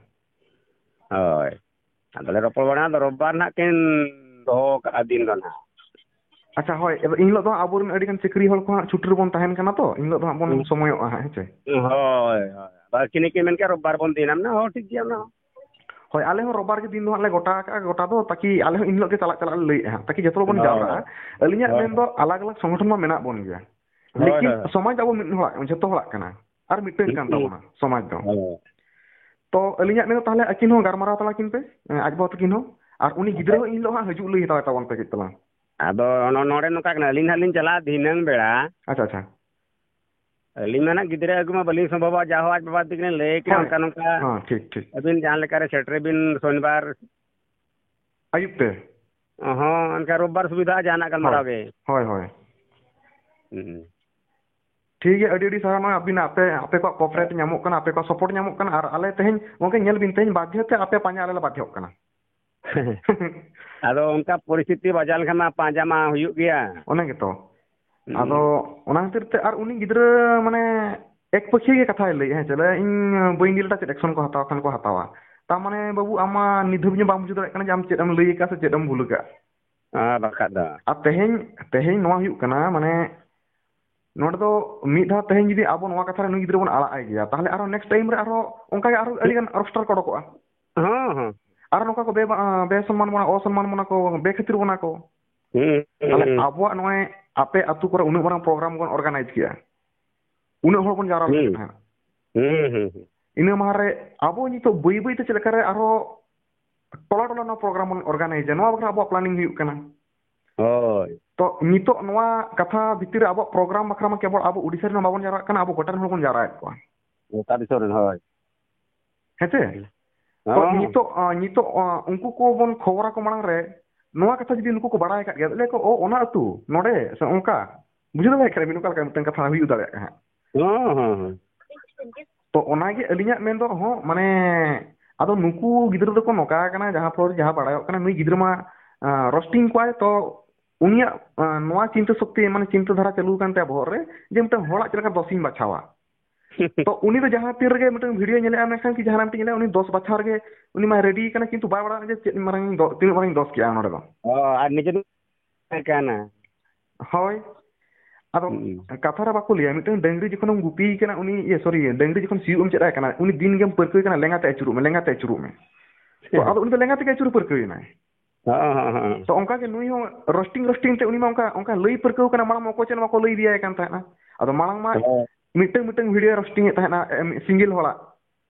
ᱦᱳᱭ᱾ ᱟᱫᱚ ᱞᱮ ᱨᱚᱯᱚᱲ ᱵᱟᱲᱟ, ᱟᱫᱚ ᱨᱳᱵᱵᱟᱨ ᱱᱟᱦᱟᱜ ᱠᱤᱱ ᱫᱚᱦᱚ ᱠᱟᱜᱼᱟ ᱫᱤᱱ ᱫᱚ ᱱᱟᱦᱟᱜ᱾ ᱟᱪᱪᱷᱟ, ᱦᱳᱭ, ᱮᱵ-, ᱮᱱ ᱦᱤᱞᱳᱜ ᱫᱚ ᱦᱟᱸᱜ ᱟᱵᱚᱨᱮᱱ ᱟᱹᱰᱤᱜᱟᱱ ᱪᱟᱹᱠᱨᱤ ᱦᱚᱲ ᱠᱚ ᱦᱟᱸᱜ ᱪᱷᱩᱴᱤ ᱨᱮᱵᱚᱱ ᱛᱟᱦᱮᱱ ᱠᱟᱱᱟ ᱛᱚ, ᱮᱱ ᱦᱤᱞᱳᱜ ᱫᱚ ᱦᱟᱸᱜ ᱵᱚᱱ ᱦᱩᱸ᱾ ᱥᱚᱢᱚᱭᱚᱜᱼᱟ ᱦᱟᱸᱜ, ᱦᱮᱸ ᱪᱮ? ᱦᱳᱭ, ᱦᱳᱭ᱾ ᱟᱫᱚ ᱟᱹᱠᱤᱱ ᱜᱮᱠᱤᱱ ᱢᱮᱱ ᱠᱮᱜᱼᱟ, "ᱨᱳᱵᱵᱟᱨ ᱵᱚᱱ ᱫᱤᱱᱟᱢ ᱱᱟ", ᱦᱚᱸ, ᱴᱷᱤᱠ ᱜᱮᱭᱟ ᱚᱱᱟ ᱦᱚᱸ᱾ ᱦᱳᱭ, ᱟᱞᱮ ᱦᱚᱸ ᱨᱳᱵᱵᱟᱨ ᱜᱮ ᱫᱤᱱ ᱫᱚ ᱦᱟᱸᱜ ᱞᱮ ᱜᱚᱴᱟ ᱟᱠᱟᱜᱼᱟ, ᱜᱚᱴᱟ ᱫᱚ ᱛᱟᱠᱤ ᱟᱞᱮ ᱦᱚᱸ ᱮᱱ ᱦᱤᱞᱳᱜ ᱜᱮ ᱪᱟᱞᱟᱜ, ᱪᱟᱞᱟᱜ ᱞᱮ ᱞᱟᱹᱭᱮᱫᱼᱟ ᱦᱟᱸᱜ, ᱛᱟᱠᱤ ᱡᱚᱛᱚ ᱦᱚᱲ ᱵᱚᱱ ᱦᱳᱭ, ᱡᱟᱣᱨᱟᱜᱼᱟ᱾ ᱦᱳᱭ᱾ ᱟᱹᱞᱤᱧᱟᱜ ᱦᱳᱭ, ᱢᱮᱱ ᱫᱚ ᱦᱳᱭ᱾ ᱟᱞᱟᱜᱽ ᱟᱞᱟᱜᱽ ᱥᱚᱝᱜᱚᱴᱷᱚᱱ ᱢᱟ ᱢᱮᱱᱟᱜ ᱵᱚᱱ ᱜᱮᱭᱟ, ᱦᱳᱭ, ᱞᱮᱠᱤᱱ ᱦᱳᱭ᱾ ᱥᱚᱢᱟᱡᱽ ᱫᱚ ᱟᱵᱚ ᱢᱤᱫ ᱦᱚᱲᱟᱜ, ᱡᱚᱛᱚ ᱦᱚᱲᱟᱜ ᱠᱟᱱᱟ᱾ ᱟᱨ ᱢᱤᱫᱴᱟᱝ ᱠᱟᱱ ᱢᱤᱫᱴᱟᱝ᱾ ᱛᱟᱵᱚᱱᱟ ᱥᱚᱢᱟᱡᱽ ᱫᱚ᱾ ᱦᱳᱭ᱾ ᱛᱚ ᱟᱹᱞᱤᱧᱟᱜ ᱢᱮᱱ ᱫᱚ ᱛᱟᱦᱚᱞᱮ ᱟᱹᱠᱤᱱ ᱦᱚᱸ ᱜᱟᱞᱢᱟᱨᱟᱣ ᱛᱟᱞᱟ ᱠᱤᱱ ᱯᱮ, ᱮᱸ, ᱟᱡ ᱵᱟᱵᱟ ᱛᱟᱹᱠᱤᱱ ᱦᱚᱸ᱾ ᱟᱨ ᱩᱱᱤ ᱜᱤᱫᱽᱨᱟᱹ ᱟᱪᱪᱷᱟ᱾ ᱦᱚᱸ ᱮᱱ ᱦᱤᱞᱳᱜ ᱦᱟᱸᱜ ᱦᱤᱡᱩᱜ ᱞᱟᱹᱭ ᱦᱟᱛᱟᱣ ᱛᱟᱵᱚᱱ ᱯᱮ ᱠᱟᱹᱡ ᱛᱟᱞᱟᱝ᱾ ᱟᱫᱚ ᱱᱚ-, ᱱᱚᱰᱮ ᱱᱚᱝᱠᱟ ᱠᱟᱱᱟ, ᱟᱹᱞᱤᱧ ᱦᱟᱸᱜ ᱞᱤᱧ ᱪᱟᱞᱟᱜᱼᱟ ᱫᱷᱤᱱᱟᱹᱝ ᱵᱮᱲᱟ᱾ ᱟᱪᱪᱷᱟ, ᱟᱪᱪᱷᱟ᱾ ᱟᱹᱞᱤᱧ ᱢᱟ ᱱᱟᱜ ᱜᱤᱫᱽᱨᱟᱹ ᱟᱹᱜᱩ ᱢᱟ ᱵᱟᱹᱞᱤᱧ ᱥᱚᱢᱵᱷᱚᱵᱟ, ᱡᱟ ᱦᱚᱸ ᱟᱡ ᱵᱟᱵᱟ ᱛᱟᱹᱠᱤᱱ ᱞᱟᱹᱭ ᱠᱤᱱᱟ ᱦᱳᱭ᱾ ᱚᱱᱠᱟ ᱱᱚᱝᱠᱟ᱾ ᱦᱚᱸ, ᱴᱷᱤᱠ, ᱴᱷᱤᱠ᱾ ᱟᱹᱵᱤᱱ ᱡᱟᱦᱟᱸ ᱞᱮᱠᱟᱨᱮ ᱥᱮᱴᱮᱨ ᱵᱤᱱ ᱥᱚᱱᱤᱵᱟᱨ᱾ ᱟᱹᱭᱩᱵ ᱛᱮ? ᱦᱚᱸ, ᱚᱱᱠᱟ ᱨᱳᱵᱵᱟᱨ ᱥᱩᱵᱤᱫᱷᱟ ᱡᱟᱦᱟᱱᱟᱜ ᱜᱟᱞᱢᱟᱨᱟᱣ ᱦᱳᱭ᱾ ᱜᱮ᱾ ᱦᱳᱭ, ᱦᱳᱭ᱾ ᱦᱩᱸ᱾ ᱴᱷᱤᱠ ᱜᱮᱭᱟ, ᱟᱹᱰᱤ ᱟᱹᱰᱤ ᱥᱟᱨᱦᱟᱣ᱾ ᱱᱚᱜᱼᱚᱭ ᱟᱹᱵᱤᱱᱟᱜ ᱟᱯᱮ, ᱟᱯᱮ ᱠᱚᱣᱟᱜ cooperate ᱧᱟᱢᱚᱜ ᱠᱟᱱᱟ, ᱟᱯᱮ ᱠᱚᱣᱟᱜ support ᱧᱟᱢᱚᱜ ᱠᱟᱱᱟ᱾ ᱟᱨ ᱟᱞᱮ ᱛᱮᱦᱮᱧ, ᱜᱚᱝᱠᱮ, ᱧᱮᱞ ᱵᱤᱱ, ᱛᱮᱦᱮᱧ ᱵᱟᱫᱽᱫᱷᱚ ᱛᱮ ᱟᱯᱮ ᱯᱟᱸᱡᱟ ᱟᱞᱮ ᱞᱮ ᱵᱟᱫᱽᱫᱷᱚᱜ ᱠᱟᱱᱟ᱾ ᱟᱫᱚ ᱚᱱᱠᱟ ᱯᱚᱨᱤᱥᱛᱷᱤᱛᱤ ᱵᱟᱡᱟᱣ ᱞᱮᱱᱠᱷᱟᱱ ᱢᱟ ᱯᱟᱸᱡᱟ ᱢᱟ ᱦᱩᱭᱩᱜ ᱜᱮᱭᱟ᱾ ᱚᱱᱟ ᱜᱮᱛᱚ᱾ ᱦᱩᱸ᱾ ᱟᱫᱚ ᱚᱱᱟ ᱠᱷᱟᱹᱛᱤᱨ ᱛᱮ ᱟᱨ ᱩᱱᱤ ᱜᱤᱫᱽᱨᱟᱹ ᱢᱟᱱᱮ ᱮᱠ ᱯᱟᱹᱠᱷᱤ ᱜᱮ ᱠᱟᱛᱷᱟᱭ ᱞᱟᱹᱭᱮᱫᱼᱟ, ᱦᱮᱸ ᱪᱮ, ᱞᱟᱹᱭᱟ, "ᱤᱧ ᱵᱟᱹᱧ ᱤᱫᱤ ᱞᱮᱫᱟ, ᱪᱮᱫ action ᱠᱚ ᱦᱟᱛᱟᱣ ᱠᱷᱟᱱ ᱠᱚ ᱦᱟᱛᱟᱣᱟ?" ᱛᱟᱨ ᱢᱟᱱᱮ ᱵᱟᱹᱵᱩ, ᱟᱢ ᱢᱟ ᱱᱤᱛ ᱫᱷᱟᱹᱵᱤᱡ ᱦᱚᱸ ᱵᱟᱢ ᱵᱩᱡᱷᱟᱹᱣ ᱫᱟᱲᱮᱭᱟᱜ ᱠᱟᱱᱟ ᱡᱮ ᱟᱢ ᱪᱮᱫ ᱮᱢ ᱞᱟᱹᱭ ᱟᱠᱟᱫ ᱥᱮ ᱪᱮᱫ ᱮᱢ ᱵᱷᱩᱞ ᱟᱠᱟᱫ᱾ ᱦᱮᱸ, ᱵᱟᱠᱷᱟᱡ ᱫᱚ᱾ ᱟᱨ ᱛᱮᱦᱮᱧ, ᱛᱮᱦᱮᱧ ᱱᱚᱣᱟ ᱦᱩᱭᱩᱜ ᱠᱟᱱᱟ, ᱢᱟᱱᱮ ᱱᱚᱰᱮ ᱫᱚ ᱢᱤᱫ ᱫᱷᱟᱣ ᱛᱮᱦᱮᱧ ᱡᱩᱫᱤ ᱟᱵᱚ ᱱᱚᱣᱟ ᱠᱟᱛᱷᱟ ᱨᱮ ᱱᱩᱭ ᱜᱤᱫᱽᱨᱟᱹ ᱵᱚᱱ ᱟᱲᱟᱜ ᱟᱭ ᱜᱮᱭᱟ, ᱛᱟᱦᱚᱞᱮ ᱟᱨᱦᱚᱸ next time ᱨᱮ ᱟᱨᱦᱚᱸ ᱚᱱᱠᱟ ᱜᱮ ᱟᱨᱦᱚᱸ ᱟᱹᱰᱤ ᱜᱟᱱ roaster ᱠᱚ ᱚᱰᱚᱠᱚᱜᱼᱟ᱾ ᱦᱚᱸ, ᱦᱚᱸ᱾ ᱟᱨ ᱱᱚᱝᱠᱟ ᱠᱚ ᱵᱮ-, ᱵᱮᱥᱚᱱᱢᱟᱱ ᱵᱚᱱᱟ, ᱚᱥᱚᱱᱢᱟᱱ ᱵᱚᱱᱟ ᱠᱚ, ᱵᱮᱠᱷᱟᱹᱛᱤᱨ ᱵᱚᱱᱟ ᱠᱚ᱾ ᱦᱩᱸ, ᱦᱩᱸ, ᱛᱟᱦᱚᱞᱮ ᱦᱩᱸ᱾ ᱟᱵᱚᱣᱟᱜ ᱱᱚᱜᱼᱚᱭ ᱟᱯᱮ ᱟᱹᱛᱩ ᱠᱚᱨᱮ ᱩᱱᱟᱹᱜ ᱢᱟᱨᱟᱝ program ᱵᱚᱱ organize ᱠᱮᱜᱼᱟ, ᱩᱱᱟᱹᱜ ᱦᱚᱲ ᱵᱚᱱ ᱡᱟᱣᱨᱟ ᱞᱮᱱ ᱦᱩᱸ᱾ ᱛᱟᱦᱮᱸᱫ᱾ ᱦᱩᱸ, ᱦᱩᱸ, ᱦᱩᱸ᱾ ᱤᱱᱟᱹ ᱢᱟᱦᱟ ᱨᱮ ᱟᱵᱚ ᱱᱤᱛᱚᱜ ᱵᱟᱹᱭ ᱵᱟᱹᱭ ᱛᱮ ᱪᱮᱫ ᱞᱮᱠᱟ ᱨᱮ ᱟᱨᱦᱚᱸ ᱴᱚᱞᱟ ᱴᱚᱞᱟ ᱱᱚᱣᱟ program ᱵᱚᱱ organizeᱟ, ᱱᱚᱣᱟ ᱵᱟᱠᱷᱨᱟ ᱟᱵᱚᱣᱟᱜ planning ᱦᱩᱭᱩᱜ ᱠᱟᱱᱟ᱾ ᱦᱳᱭ᱾ ᱛᱚ ᱱᱤᱛᱚᱜ ᱱᱚᱣᱟ ᱠᱟᱛᱷᱟ ᱵᱷᱤᱛᱤᱨ ᱨᱮ ᱟᱵᱚᱣᱟᱜ program ᱵᱟᱠᱷᱨᱟ ᱢᱟ ᱠᱮᱵᱚᱞ ᱟᱵᱚ ᱳᱰᱤᱥᱟ ᱨᱮᱱ ᱵᱟᱵᱚᱱ ᱡᱟᱣᱨᱟᱜ ᱠᱟᱱᱟ, ᱟᱵᱚ ᱜᱚᱴᱟ ᱨᱮᱱ ᱦᱚᱲ ᱵᱚᱱ ᱡᱟᱣᱨᱟᱭᱮᱫ ᱠᱚᱣᱟ᱾ ᱜᱚᱴᱟ ᱫᱤᱥᱚᱢ ᱨᱮᱱ, ᱦᱳᱭ᱾ ᱦᱮᱸ ᱥᱮ? ᱛᱚ ᱦᱚᱸ᱾ ᱱᱤᱛᱚᱜ, ᱟ, ᱱᱤᱛᱚᱜ, ᱟ, ᱩᱱᱠᱩ ᱠᱚ ᱵᱚᱱ ᱠᱷᱚᱵᱚᱨ ᱟᱠᱚ ᱢᱟᱲᱟᱝ ᱨᱮ, ᱱᱚᱣᱟ ᱠᱟᱛᱷᱟ ᱡᱩᱫᱤ ᱱᱩᱠᱩ ᱠᱚ ᱵᱟᱲᱟᱭ ᱟᱠᱟᱫ ᱜᱮᱭᱟ, ᱞᱟᱹᱭ ᱟᱠᱚ, "ᱚ, ᱚᱱᱟ ᱟᱹᱛᱩ ᱱᱚᱰᱮ ᱥᱮ ᱚᱱᱠᱟ?" ᱵᱩᱡᱷᱟᱹᱣ ᱫᱟᱲᱮᱭᱟᱜ ᱠᱟᱱᱟ ᱵᱤᱱ ᱚᱠᱟ ᱞᱮᱠᱟ ᱢᱤᱫᱴᱟᱝ ᱠᱟᱛᱷᱟ ᱦᱩᱭ ᱫᱟᱲᱮᱭᱟᱜᱼᱟ ᱦᱟᱸᱜ? ᱦᱚᱸ, ᱦᱚᱸ, ᱦᱚᱸ᱾ ᱛᱚ ᱚᱱᱟᱜᱮ ᱟᱹᱞᱤᱧᱟᱜ ᱢᱮᱱ ᱫᱚ, ᱦᱚᱸ, ᱢᱟᱱᱮ, ᱟᱫᱚ ᱱᱩᱠᱩ ᱜᱤᱫᱽᱨᱟᱹ ᱫᱚᱠᱚ ᱱᱚᱝᱠᱟ ᱠᱟᱱᱟ, ᱡᱟᱦᱟᱸ ᱯᱷᱚᱨ ᱡᱟᱦᱟᱸ ᱵᱟᱲᱟᱭᱚᱜ ᱠᱟᱱᱟ, ᱱᱩᱭ ᱜᱤᱫᱽᱨᱟᱹ ᱢᱟ, ᱟᱸ, roasting ᱠᱚᱣᱟᱭ, ᱛᱚ ᱩᱱᱤᱭᱟᱜ, ᱟᱸ, ᱱᱚᱣᱟ ᱪᱤᱱᱛᱟᱹ ᱥᱚᱠᱛᱤ, ᱢᱟᱱᱮ, ᱪᱤᱱᱛᱟᱹ ᱫᱷᱟᱨᱟ ᱪᱟᱹᱞᱩ ᱟᱠᱟᱱ ᱛᱟᱭᱟ ᱵᱚᱦᱚᱜ ᱨᱮ, ᱡᱮ ᱢᱤᱫᱴᱟᱝ ᱦᱚᱲᱟᱜ ᱪᱮᱫ ᱞᱮᱠᱟ ᱫᱚᱥᱤᱧ ᱵᱟᱪᱷᱟᱣᱟ᱾ ᱛᱚ ᱩᱱᱤ ᱫᱚ ᱡᱟᱦᱟᱸ ᱛᱤᱱ ᱨᱮᱜᱮ ᱢᱤᱫᱴᱟᱝ video ᱧᱮᱞᱮᱜᱼᱟ, ᱢᱮᱱᱠᱷᱟᱱ ᱠᱤ ᱡᱟᱦᱟᱱᱟᱜ ᱢᱤᱫᱴᱟᱝ ᱧᱮᱞᱮᱜᱼᱟ, ᱩᱱᱤ ᱫᱚᱥ ᱵᱟᱪᱷᱟᱣ ᱨᱮᱜᱮ ᱩᱱᱤ ᱢᱟᱭ ready ᱠᱟᱱᱟ, ᱠᱤᱱᱛᱩ ᱵᱟᱭ ᱵᱟᱲᱟᱭᱟ ᱡᱮ ᱪᱮᱫ ᱢᱟᱨᱟᱝ ᱫᱚ-, ᱛᱤᱱᱟᱹᱜ ᱢᱟᱨᱟᱝ ᱫᱚᱥ ᱠᱮᱜᱼᱟ ᱱᱚᱰᱮ ᱫᱚ᱾ ᱚ, ᱟᱨ ᱱᱤᱡᱮ ᱫᱚ ᱛᱟᱦᱮᱸ ᱠᱟᱱᱟ᱾ ᱦᱳᱭ᱾ ᱟᱫᱚ ᱦᱩᱸ᱾ ᱠᱟᱛᱷᱟ ᱨᱮ ᱵᱟᱠᱚ ᱞᱟᱹᱭᱟ, ᱢᱤᱫᱴᱟᱝ ᱰᱟᱹᱝᱨᱤ ᱡᱚᱠᱷᱚᱱᱮᱢ ᱜᱩᱯᱤᱭᱮ ᱠᱟᱱᱟ, ᱩᱱᱤ, ᱤᱭᱟᱹ, sorry, ᱰᱟᱹᱝᱨᱤ ᱡᱚᱠᱷᱚᱱ ᱥᱤᱭᱳᱜ ᱮᱢ ᱪᱮᱫ ᱟᱭ ᱠᱟᱱᱟ, ᱩᱱᱤ ᱫᱤᱱ ᱜᱮᱢ ᱯᱟᱹᱨᱠᱟᱹᱣᱮ ᱠᱟᱱᱟ, "ᱞᱮᱸᱜᱟ ᱛᱮ ᱟᱹᱪᱩᱨᱚᱜ ᱢᱮ, ᱞᱮᱸᱜᱟ ᱛᱮ ᱟᱹᱪᱩᱨᱚᱜ ᱢᱮ᱾" ᱛᱚ ᱟᱫᱚ ᱩᱱᱤ ᱫᱚ ᱞᱮᱸᱜᱟ ᱛᱮᱜᱮ ᱟᱹᱪᱩᱨ ᱯᱟᱹᱨᱠᱟᱹᱣ ᱮᱱᱟᱭ᱾ ᱦᱚᱸ, ᱦᱚᱸ, ᱦᱚᱸ᱾ ᱛᱚ ᱚᱱᱠᱟ ᱜᱮ ᱱᱩᱭ ᱦᱚᱸ roasting, roasting ᱛᱮ ᱩᱱᱤ ᱢᱟ ᱚᱱᱠᱟ, ᱚᱱᱠᱟ ᱞᱟᱹᱭ ᱯᱟᱹᱨᱠᱟᱹᱣ ᱠᱟᱱᱟ, ᱢᱟᱲᱟᱝ ᱢᱟ ᱚᱠᱚᱭ ᱪᱮᱫ ᱦᱚᱸ ᱵᱟᱠᱚ ᱞᱟᱹᱭ ᱤᱫᱤᱭᱟᱭ ᱠᱟᱱ ᱛᱟᱦᱮᱸᱱᱟ᱾ ᱟᱫᱚ ᱢᱟᱲᱟᱝ ᱢᱟ ᱦᱳᱭ᱾ ᱢᱤᱫᱴᱟᱝ, ᱢᱤᱫᱴᱟᱝ video roasting ᱮᱫ ᱛᱟᱦᱮᱸᱱᱟ, ᱮᱢ, single ᱦᱚᱲᱟᱜ᱾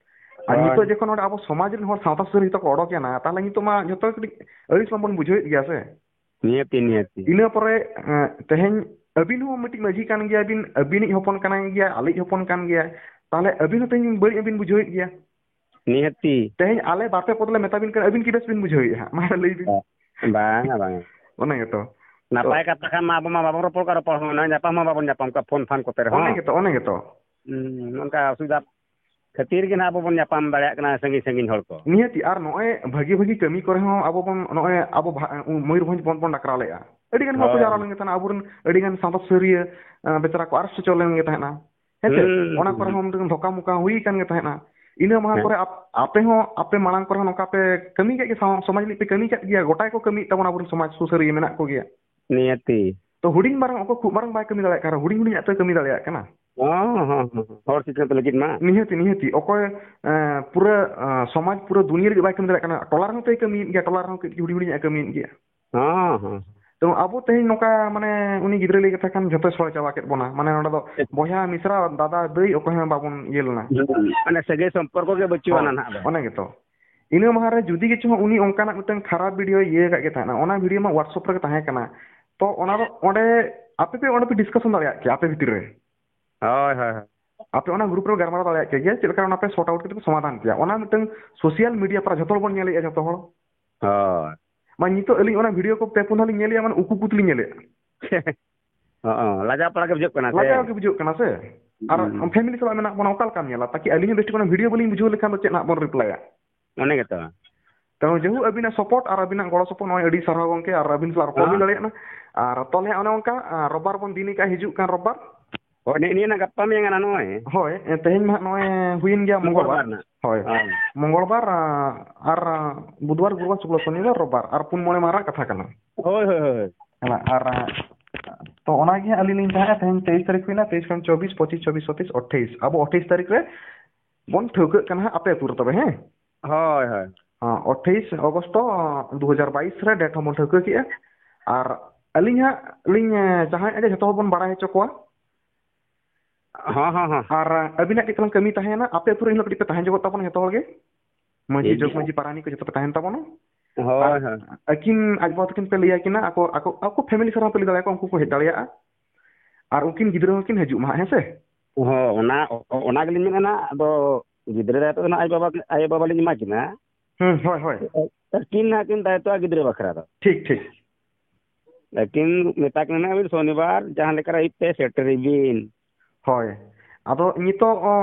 ᱟᱨ ᱦᱳᱭ᱾ ᱱᱤᱛᱚᱜ ᱡᱚᱠᱷᱚᱱ ᱱᱚᱰᱮ ᱟᱵᱚ ᱥᱚᱢᱟᱡᱽ ᱨᱮᱱ ᱦᱚᱲ, ᱥᱟᱶᱛᱟ ᱥᱩᱥᱟᱹᱨᱤᱭᱟᱹ ᱡᱚᱛᱚ ᱠᱚ ᱚᱰᱚᱠ ᱮᱱᱟ, ᱛᱟᱦᱚᱞᱮ ᱱᱤᱛᱚᱜ ᱢᱟ ᱡᱚᱛᱚ ᱠᱟᱹᱴᱤᱡ ᱟᱹᱲᱤᱥ ᱢᱟᱵᱚᱱ ᱵᱩᱡᱷᱟᱹᱣᱮᱫ ᱜᱮᱭᱟ ᱥᱮ᱾ ᱱᱤᱦᱟᱹᱛᱤ, ᱱᱤᱦᱟᱹᱛᱤ᱾ ᱤᱱᱟᱹ ᱯᱚᱨᱮ, ᱮᱸ, ᱛᱮᱦᱮᱧ ᱟᱹᱵᱤᱱ ᱦᱚᱸ ᱢᱤᱫᱴᱤᱡ ᱢᱟᱹᱡᱷᱤ ᱠᱟᱱ ᱜᱮᱭᱟ ᱵᱤᱱ, ᱟᱹᱵᱤᱱᱤᱡ ᱦᱚᱯᱚᱱ ᱠᱟᱱ ᱜᱮᱭᱟ, ᱟᱞᱮᱭᱤᱡ ᱦᱚᱯᱚᱱ ᱠᱟᱱ ᱜᱮᱭᱟ, ᱛᱟᱦᱚᱞᱮ ᱟᱹᱵᱤᱱ ᱦᱚᱸ ᱛᱮᱦᱮᱧ ᱵᱟᱹᱲᱤᱡ ᱵᱤᱱ ᱵᱩᱡᱷᱟᱹᱣᱮᱫ ᱜᱮᱭᱟ᱾ ᱱᱤᱦᱟᱹᱛᱤ᱾ ᱛᱮᱦᱮᱧ ᱟᱞᱮ ᱵᱟᱨ ᱯᱮ ᱯᱚᱫ ᱞᱮ ᱢᱮᱛᱟ ᱵᱤᱱ ᱠᱟᱱᱟ, ᱟᱹᱵᱤᱱ ᱠᱤ ᱵᱮᱥ ᱵᱤᱱ ᱵᱩᱡᱷᱟᱹᱣᱮᱫᱼᱟ ᱦᱟᱸᱜ? ᱢᱟ ᱞᱟᱹᱭ ᱵᱤᱱ᱾ ᱵᱟᱝᱟ, ᱵᱟᱝᱟ᱾ ᱚᱱᱮ ᱜᱮᱛᱚ᱾ ᱱᱟᱯᱟᱭ ᱠᱟᱛᱷᱟ ᱠᱷᱟᱱ ᱢᱟ ᱟᱵᱚ ᱢᱟ ᱵᱟᱵᱚᱱ ᱨᱚᱯᱚᱲ ᱠᱟᱱᱟ, ᱨᱚᱯᱚᱲ ᱦᱚᱸ ᱧᱟᱯᱟᱢ ᱢᱟ ᱵᱟᱵᱚᱱ ᱧᱟᱯᱟᱢ ᱠᱟᱱᱟ, ᱯᱷᱳᱱ ᱯᱷᱟᱱ ᱠᱚᱛᱮ ᱨᱮᱦᱚᱸ᱾ ᱚᱱᱮ ᱜᱮᱛᱚ, ᱚᱱᱮ ᱜᱮᱛᱚ᱾ ᱦᱩᱸ, ᱱᱚᱝᱠᱟ ᱚᱥᱩᱵᱤᱫᱷᱟ ᱠᱷᱟᱹᱛᱤᱨ ᱜᱮ ᱱᱟᱦᱟᱜ ᱟᱵᱚ ᱵᱚᱱ ᱧᱟᱯᱟᱢ ᱫᱟᱲᱮᱭᱟᱜ ᱠᱟᱱᱟ ᱥᱟᱺᱜᱤᱧ ᱥᱟᱺᱜᱤᱧ ᱦᱚᱲ ᱠᱚ᱾ ᱱᱤᱦᱟᱹᱛᱤ, ᱟᱨ ᱱᱚᱜᱼᱚᱭ ᱵᱷᱟᱹᱜᱤ ᱵᱷᱟᱹᱜᱤ ᱠᱟᱹᱢᱤ ᱠᱚᱨᱮ ᱦᱚᱸ ᱟᱵᱚ ᱵᱚᱱ, ᱱᱚᱜᱼᱚᱭ ᱟᱵᱚ ᱵᱷᱟ-, ᱢᱚᱭᱩᱨᱵᱷᱚᱸᱡᱽ ᱵᱚᱱ, ᱵᱚᱱ ᱰᱟᱠᱨᱟᱣ ᱞᱮᱜᱼᱟ᱾ ᱟᱹᱰᱤ ᱜᱟᱱ ᱦᱚᱲ ᱠᱚ ᱦᱳᱭ᱾ ᱡᱟᱣᱨᱟ ᱞᱮᱱ ᱜᱮ ᱛᱟᱦᱮᱱᱟ, ᱟᱵᱚᱨᱮᱱ ᱟᱹᱰᱤ ᱜᱟᱱ ᱥᱟᱶᱛᱟ ᱥᱩᱥᱟᱹᱨᱤᱭᱟᱹ, ᱟᱸ, ᱵᱮᱪᱟᱨᱟ ᱠᱚ arrest ᱦᱚᱪᱚ ᱞᱮᱱ ᱜᱮ ᱛᱟᱦᱮᱱᱟ᱾ ᱦᱮᱸ ᱥᱮ? ᱦᱩᱸ, ᱚᱱᱟ ᱠᱚᱨᱮ ᱦᱩᱸ᱾ ᱦᱚᱸ ᱢᱤᱫᱴᱟᱝ ᱫᱷᱚᱠᱟ ᱢᱚᱠᱟ ᱦᱩᱭ ᱟᱠᱟᱱ ᱜᱮ ᱛᱟᱦᱮᱱᱟ᱾ ᱤᱱᱟᱹ ᱢᱟᱦᱟ ᱦᱮᱸ᱾ ᱠᱚᱨᱮ ᱟᱯ-, ᱟᱯᱮ ᱦᱚᱸ, ᱟᱯᱮ ᱢᱟᱲᱟᱝ ᱠᱚᱨᱮ ᱦᱚᱸ ᱱᱚᱝᱠᱟ ᱯᱮ ᱠᱟᱹᱢᱤ ᱠᱮᱫ ᱜᱮ, ᱥᱟᱶ-, ᱥᱚᱢᱟᱡᱽ ᱞᱟᱹᱜᱤᱫ ᱯᱮ ᱠᱟᱹᱢᱤ ᱠᱟᱫ ᱜᱮᱭᱟ, ᱜᱚᱴᱟ ᱜᱮᱠᱚ ᱠᱟᱹᱢᱤᱭᱮᱫ ᱛᱟᱵᱚᱱᱟ, ᱟᱵᱚᱨᱮᱱ ᱥᱚᱢᱟᱡᱽ ᱥᱩᱥᱟᱹᱨᱤᱭᱟᱹ ᱢᱮᱱᱟᱜ ᱠᱚᱜᱮᱭᱟ᱾ ᱱᱤᱭᱟᱹᱛᱤ᱾ ᱛᱚ ᱦᱩᱰᱤᱧ ᱢᱟᱨᱟᱝ ᱚᱠᱚᱭ ᱠᱷᱩᱵ ᱢᱟᱨᱟᱝ ᱵᱟᱭ ᱠᱟᱹᱢᱤ ᱫᱟᱲᱮᱭᱟᱜ ᱠᱟᱱᱟ, ᱦᱩᱰᱤᱧ ᱦᱩᱰᱤᱧᱟᱜ ᱛᱚᱭ ᱠᱟᱹᱢᱤ ᱫᱟᱲᱮᱭᱟᱜ ᱠᱟᱱᱟ᱾ ᱦᱚᱸ, ᱦᱚᱸ, ᱦᱚᱸ, ᱦᱚᱲ ᱥᱤᱠᱷᱱᱟᱹᱛ ᱞᱟᱹᱜᱤᱫ ᱢᱟ᱾ ᱱᱤᱦᱟᱹᱛᱤ, ᱱᱤᱦᱟᱹᱛᱤ᱾ ᱚᱠᱚᱭ, ᱮᱸ, ᱯᱩᱨᱟᱹ, ᱮᱸ, ᱥᱚᱢᱟᱡᱽ ᱯᱩᱨᱟᱹ ᱫᱩᱱᱤᱭᱟᱹ ᱞᱟᱹᱜᱤᱫ ᱵᱟᱭ ᱠᱟᱹᱢᱤ ᱫᱟᱲᱮᱭᱟᱜ ᱠᱟᱱᱟ, ᱴᱚᱞᱟ ᱨᱮᱦᱚᱸ ᱛᱚᱭ ᱠᱟᱹᱢᱤᱭᱮᱫ ᱜᱮᱭᱟ, ᱴᱚᱞᱟ ᱨᱮᱦᱚᱸ ᱠᱟᱹᱡ ᱦᱩᱰᱤᱧ ᱦᱩᱰᱤᱧᱟᱜ ᱮ ᱠᱟᱹᱢᱤᱭᱮᱫ ᱜᱮᱭᱟ᱾ ᱦᱚᱸ, ᱦᱚᱸ᱾ ᱛᱚ ᱟᱵᱚ ᱛᱮᱦᱮᱧ ᱱᱚᱝᱠᱟ, ᱢᱟᱱᱮ, ᱩᱱᱤ ᱜᱤᱫᱽᱨᱟᱹ ᱞᱟᱹᱭ ᱠᱟᱛᱷᱟ ᱠᱷᱟᱱ ᱡᱷᱚᱛᱚᱭ ᱥᱚᱲᱮ ᱪᱟᱵᱟ ᱠᱮᱫ ᱵᱚᱱᱟ, ᱢᱟᱱᱮ, ᱱᱚᱰᱮ ᱫᱚ ᱵᱚᱭᱦᱟ, ᱢᱤᱥᱨᱟ, ᱫᱟᱫᱟ, ᱫᱟᱹᱭ ᱚᱠᱚᱭ ᱦᱚᱸ ᱵᱟᱵᱚᱱ ᱤᱭᱟᱹ ᱞᱮᱱᱟ᱾ ᱢᱟᱱᱮ, ᱥᱟᱹᱜᱟᱹᱭ ᱥᱚᱢᱯᱚᱨᱠᱚ ᱜᱮ ᱵᱟᱹᱪᱩᱜ ᱟᱱᱟ ᱦᱳᱭ, ᱱᱟᱦᱟᱜ ᱫᱚ᱾ ᱚᱱᱮ ᱜᱮᱛᱚ᱾ ᱤᱱᱟᱹ ᱢᱟᱦᱟ ᱨᱮ ᱡᱩᱫᱤ ᱜᱮ ᱪᱚᱝ ᱩᱱᱤ ᱚᱱᱠᱟᱱᱟᱜ ᱢᱤᱫᱴᱟᱝ ᱠᱷᱟᱨᱟᱯ video ᱤᱭᱟᱹ ᱟᱠᱟᱫ ᱜᱮ ᱛᱟᱦᱮᱱᱟ, ᱚᱱᱟ video ᱢᱟ WhatsApp ᱨᱮᱜᱮ ᱛᱟᱦᱮᱸ ᱠᱟᱱᱟ, ᱛᱚ ᱚᱱᱟ ᱫᱚ ᱚᱸᱰᱮ ᱟᱯᱮ ᱯᱮ, ᱚᱸᱰᱮ ᱯᱮ discussion ᱫᱟᱲᱮᱭᱟᱜ ᱠᱮᱭᱟ ᱟᱯᱮ ᱵᱷᱤᱛᱤᱨ ᱨᱮ᱾ ᱦᱳᱭ, ᱦᱳᱭ, ᱦᱳᱭ᱾ ᱟᱯᱮ ᱚᱱᱟ group ᱨᱮ ᱜᱟᱞᱢᱟᱨᱟᱣ ᱫᱟᱲᱮᱭᱟᱜ ᱠᱮᱭᱟ ᱡᱮ ᱪᱮᱫ ᱞᱮᱠᱟ ᱚᱱᱟ ᱯᱮ sort out ᱠᱟᱛᱮ ᱯᱮ ᱥᱚᱢᱟᱫᱷᱟᱱ ᱠᱮᱭᱟ᱾ ᱚᱱᱟ ᱢᱤᱫᱴᱟᱝ social media ᱯᱟᱨᱟ ᱡᱷᱚᱛᱚ ᱦᱚᱲ ᱵᱚᱱ ᱧᱮᱞᱮᱫᱼᱟ, ᱡᱷᱚᱛᱚ ᱦᱚᱲ᱾ ᱦᱳᱭ᱾ ᱢᱟ ᱱᱤᱛᱚᱜ ᱟᱹᱞᱤᱧ ᱚᱱᱟ video ᱠᱚ ᱯᱮ ᱯᱩᱱ ᱫᱷᱟᱣ ᱞᱤᱧ ᱧᱮᱞᱮᱫᱼᱟ, ᱢᱟᱱᱮ ᱩᱠᱩ ᱩᱠᱩ ᱛᱮᱞᱤᱧ ᱧᱮᱞᱮᱫᱼᱟ᱾ ᱦᱚᱸ, ᱞᱟᱡᱟᱣ ᱯᱟᱲᱟ ᱜᱮ ᱵᱩᱡᱷᱟᱹᱜ ᱠᱟᱱᱟ ᱥᱮ? ᱞᱟᱡᱟᱣ ᱜᱮ ᱵᱩᱡᱷᱟᱹᱜ ᱠᱟᱱᱟ ᱥᱮ᱾ ᱟᱨ ᱦᱩᱸ᱾ Family ᱥᱟᱞᱟᱜ ᱢᱮᱱᱟᱜ ᱵᱚᱱᱟ, ᱚᱠᱟ ᱞᱮᱠᱟᱢ ᱧᱮᱞᱟ? ᱛᱟᱠᱤ ᱟᱹᱞᱤᱧ ᱦᱚᱸ ᱵᱮᱥ ᱴᱷᱤᱠ ᱚᱱᱟ video ᱵᱟᱹᱞᱤᱧ ᱵᱩᱡᱷᱟᱹᱣ ᱞᱮᱠᱷᱟᱱ ᱫᱚ ᱪᱮᱫ ᱦᱟᱸᱜ ᱵᱚᱱ replyᱟ? ᱚᱱᱮ ᱜᱮᱛᱚ᱾ ᱛᱮᱦᱚᱸ ᱡᱮᱦᱩ ᱟᱹᱵᱤᱱᱟᱜ support ᱟᱨ ᱟᱹᱵᱤᱱᱟᱜ ᱜᱚᱲᱚ ᱥᱚᱯᱚᱦᱚᱫ ᱱᱚᱜᱼᱚᱭ ᱟᱹᱰᱤ ᱥᱟᱨᱦᱟᱣ ᱜᱚᱝᱠᱮ, ᱟᱨ ᱟᱹᱵᱤᱱ ᱥᱟᱞᱟᱜ ᱨᱚᱯᱚᱲ ᱦᱩᱭ ᱦᱚᱸ᱾ ᱫᱟᱲᱮᱭᱟᱜ ᱠᱟᱱᱟ᱾ ᱟᱨ ᱛᱟᱦᱚᱞᱮ ᱚᱱᱮ ᱚᱱᱠᱟ, ᱟᱨ, ᱨᱳᱵᱵᱟᱨ ᱵᱚᱱ ᱫᱤᱱ ᱟᱠᱟᱫᱼᱟ, ᱦᱤᱡᱩᱜ ᱠᱟᱱ ᱨᱳᱵᱵᱟᱨ᱾ ᱦᱳᱭ, ᱱᱤ-, ᱱᱤᱭᱟᱹ ᱱᱟᱜ ᱜᱟᱯᱟ ᱢᱮᱭᱟᱝ ᱱᱟᱜ ᱱᱚᱜᱼᱚᱭ ᱦᱩᱭᱮᱱ ᱜᱮᱭᱟ ᱢᱚᱝᱜᱚᱞ ᱵᱟᱨ᱾ ᱢᱚᱝᱜᱚᱞ ᱵᱟᱨ ᱱᱟᱜ᱾ ᱦᱳᱭ᱾ ᱦᱳᱭ᱾ ᱢᱚᱝᱜᱚᱞ ᱵᱟᱨ, ᱟᱨ, ᱟᱨ ᱵᱩᱫᱷᱵᱟᱨ, ᱜᱩᱨᱩᱵᱟᱨ, ᱥᱩᱠᱞᱚ, ᱥᱚᱱᱤᱵᱟᱨ, ᱨᱳᱵᱵᱟᱨ, ᱟᱨ ᱯᱩᱱ ᱢᱚᱬᱮ ᱢᱟᱦᱟ ᱨᱮᱱᱟᱜ ᱠᱟᱛᱷᱟ ᱠᱟᱱᱟ᱾ ᱦᱳᱭ, ᱦᱳᱭ, ᱦᱳᱭ, ᱦᱳᱭ᱾ ᱦᱮᱸ, ᱟᱨ, ᱛᱚ ᱚᱱᱟᱜᱮ ᱦᱟᱸᱜ ᱟᱹᱞᱤᱧ ᱞᱤᱧ ᱛᱟᱦᱮᱸᱜᱼᱟ, ᱛᱮᱦᱮᱧ ᱛᱮᱭᱤᱥ ᱛᱟᱹᱨᱤᱠᱷ ᱦᱩᱭᱱᱟ, ᱛᱮᱭᱤᱥ ᱠᱷᱚᱱ ᱪᱚᱵᱵᱤᱥ, ᱯᱚᱸᱪᱤᱥ, ᱪᱷᱟᱵᱵᱤᱥ, ᱥᱟᱛᱟᱥ, ᱟᱴᱷᱟᱥ᱾ ᱟᱵᱚ ᱟᱴᱷᱟᱥ ᱛᱟᱹᱨᱤᱠᱷ ᱨᱮ ᱵᱚᱱ ᱴᱷᱟᱹᱣᱠᱟᱹᱜ ᱠᱟᱱᱟ ᱦᱟᱸᱜ ᱟᱯᱮ ᱟᱹᱛᱩ ᱨᱮ ᱛᱚᱵᱮ, ᱦᱮᱸ? ᱦᱳᱭ, ᱦᱳᱭ᱾ ᱦᱚᱸ, ᱟᱴᱷᱟᱥ ᱟᱜᱚᱥᱴ ᱫᱩ ᱦᱟᱡᱟᱨ ᱵᱟᱭᱤᱥ ᱨᱮ date ᱦᱚᱸᱵᱚᱱ ᱴᱷᱟᱹᱣᱠᱟᱹ ᱠᱮᱜᱼᱟ᱾ ᱟᱨ ᱟᱹᱞᱤᱧ ᱦᱟᱸᱜ ᱞᱤᱧ, ᱮ, ᱡᱟᱦᱟᱸᱭ ᱡᱷᱚᱛᱚ ᱦᱚᱲ ᱵᱚᱱ ᱵᱟᱲᱟᱭ ᱦᱚᱪᱚ ᱠᱚᱣᱟ᱾ ᱦᱚᱸ, ᱦᱚᱸ, ᱦᱚᱸ᱾ ᱟᱨ ᱟᱹᱵᱤᱱᱟᱜ ᱠᱟᱹᱡ ᱛᱟᱞᱟᱝ ᱠᱟᱹᱢᱤ ᱛᱟᱦᱮᱸᱭᱮᱱᱟ, ᱟᱯᱮ ᱟᱹᱛᱩ ᱨᱮ ᱮᱱ ᱦᱤᱞᱳᱜ ᱠᱟᱹᱴᱤᱡ ᱯᱮ ᱛᱟᱦᱮᱸ ᱧᱚᱜᱚᱜ ᱛᱟᱵᱚᱱᱟ ᱡᱷᱚᱛᱚ ᱦᱚᱲ ᱜᱮ᱾ ᱢᱟᱹᱡᱷᱤ, ᱴᱷᱤᱠ ᱡᱚᱜᱽ ᱜᱮᱭᱟ᱾ ᱢᱟᱹᱡᱷᱤ, ᱯᱟᱨᱟᱱᱤᱠ ᱠᱚ ᱡᱷᱚᱛᱚ ᱯᱮ ᱛᱟᱦᱮᱱ ᱛᱟᱵᱚᱱᱟ᱾ ᱦᱳᱭ, ᱟᱨ ᱦᱳᱭ᱾ ᱟᱹᱠᱤᱱ ᱟᱡ ᱵᱟᱵᱟ ᱛᱟᱹᱠᱤᱱ ᱯᱮ ᱞᱟᱹᱭ ᱟᱹᱠᱤᱱᱟ, ᱟᱠᱚ, ᱟᱠᱚ, ᱟᱠᱚ family ᱥᱟᱞᱟᱜ ᱯᱮ ᱞᱟᱹᱭ ᱫᱟᱲᱮᱭᱟᱠᱚᱣᱟ, ᱩᱱᱠᱩ ᱠᱚ ᱦᱮᱡ ᱫᱟᱲᱮᱭᱟᱜᱼᱟ᱾ ᱟᱨ ᱩᱱᱠᱤᱱ ᱜᱤᱫᱽᱨᱟᱹ ᱦᱚᱸᱠᱤᱱ ᱦᱤᱡᱩᱜ ᱢᱟ ᱦᱟᱸᱜ, ᱦᱮᱸ ᱥᱮ? ᱦᱚᱸ, ᱚᱱᱟ, ᱚᱱᱟ ᱜᱮᱞᱤᱧ ᱢᱮᱱᱟ ᱱᱟᱜ, ᱟᱫᱚ ᱜᱤᱫᱽᱨᱟᱹ ᱫᱟᱭᱤᱛᱛᱚ ᱫᱚ ᱱᱟᱜ ᱟᱭᱳ ᱵᱟᱵᱟ, ᱟᱭᱳ ᱵᱟᱵᱟ ᱞᱤᱧ ᱮᱢᱟ ᱠᱤᱱᱟ᱾ ᱦᱩᱸ, ᱦᱳᱭ, ᱦᱳᱭ᱾ ᱟᱹᱠᱤᱱ ᱱᱟᱜ ᱠᱤᱱ ᱫᱟᱭᱤᱛᱛᱚᱜᱼᱟ ᱜᱤᱫᱽᱨᱟᱹ ᱵᱟᱠᱷᱨᱟ ᱫᱚ᱾ ᱴᱷᱤᱠ, ᱴᱷᱤᱠ᱾ ᱟᱹᱠᱤᱱ ᱢᱮᱛᱟ ᱠᱤᱱ ᱟᱹᱵᱤᱱ ᱥᱚᱱᱤᱵᱟᱨ ᱡᱟᱦᱟᱸ ᱞᱮᱠᱟ ᱨᱮ ᱟᱹᱭᱩᱵ ᱛᱮ ᱥᱮᱴᱮᱨ ᱵᱤᱱ᱾ ᱦᱳᱭ᱾ ᱟᱫᱚ ᱱᱤᱛᱚᱜ, ᱚ,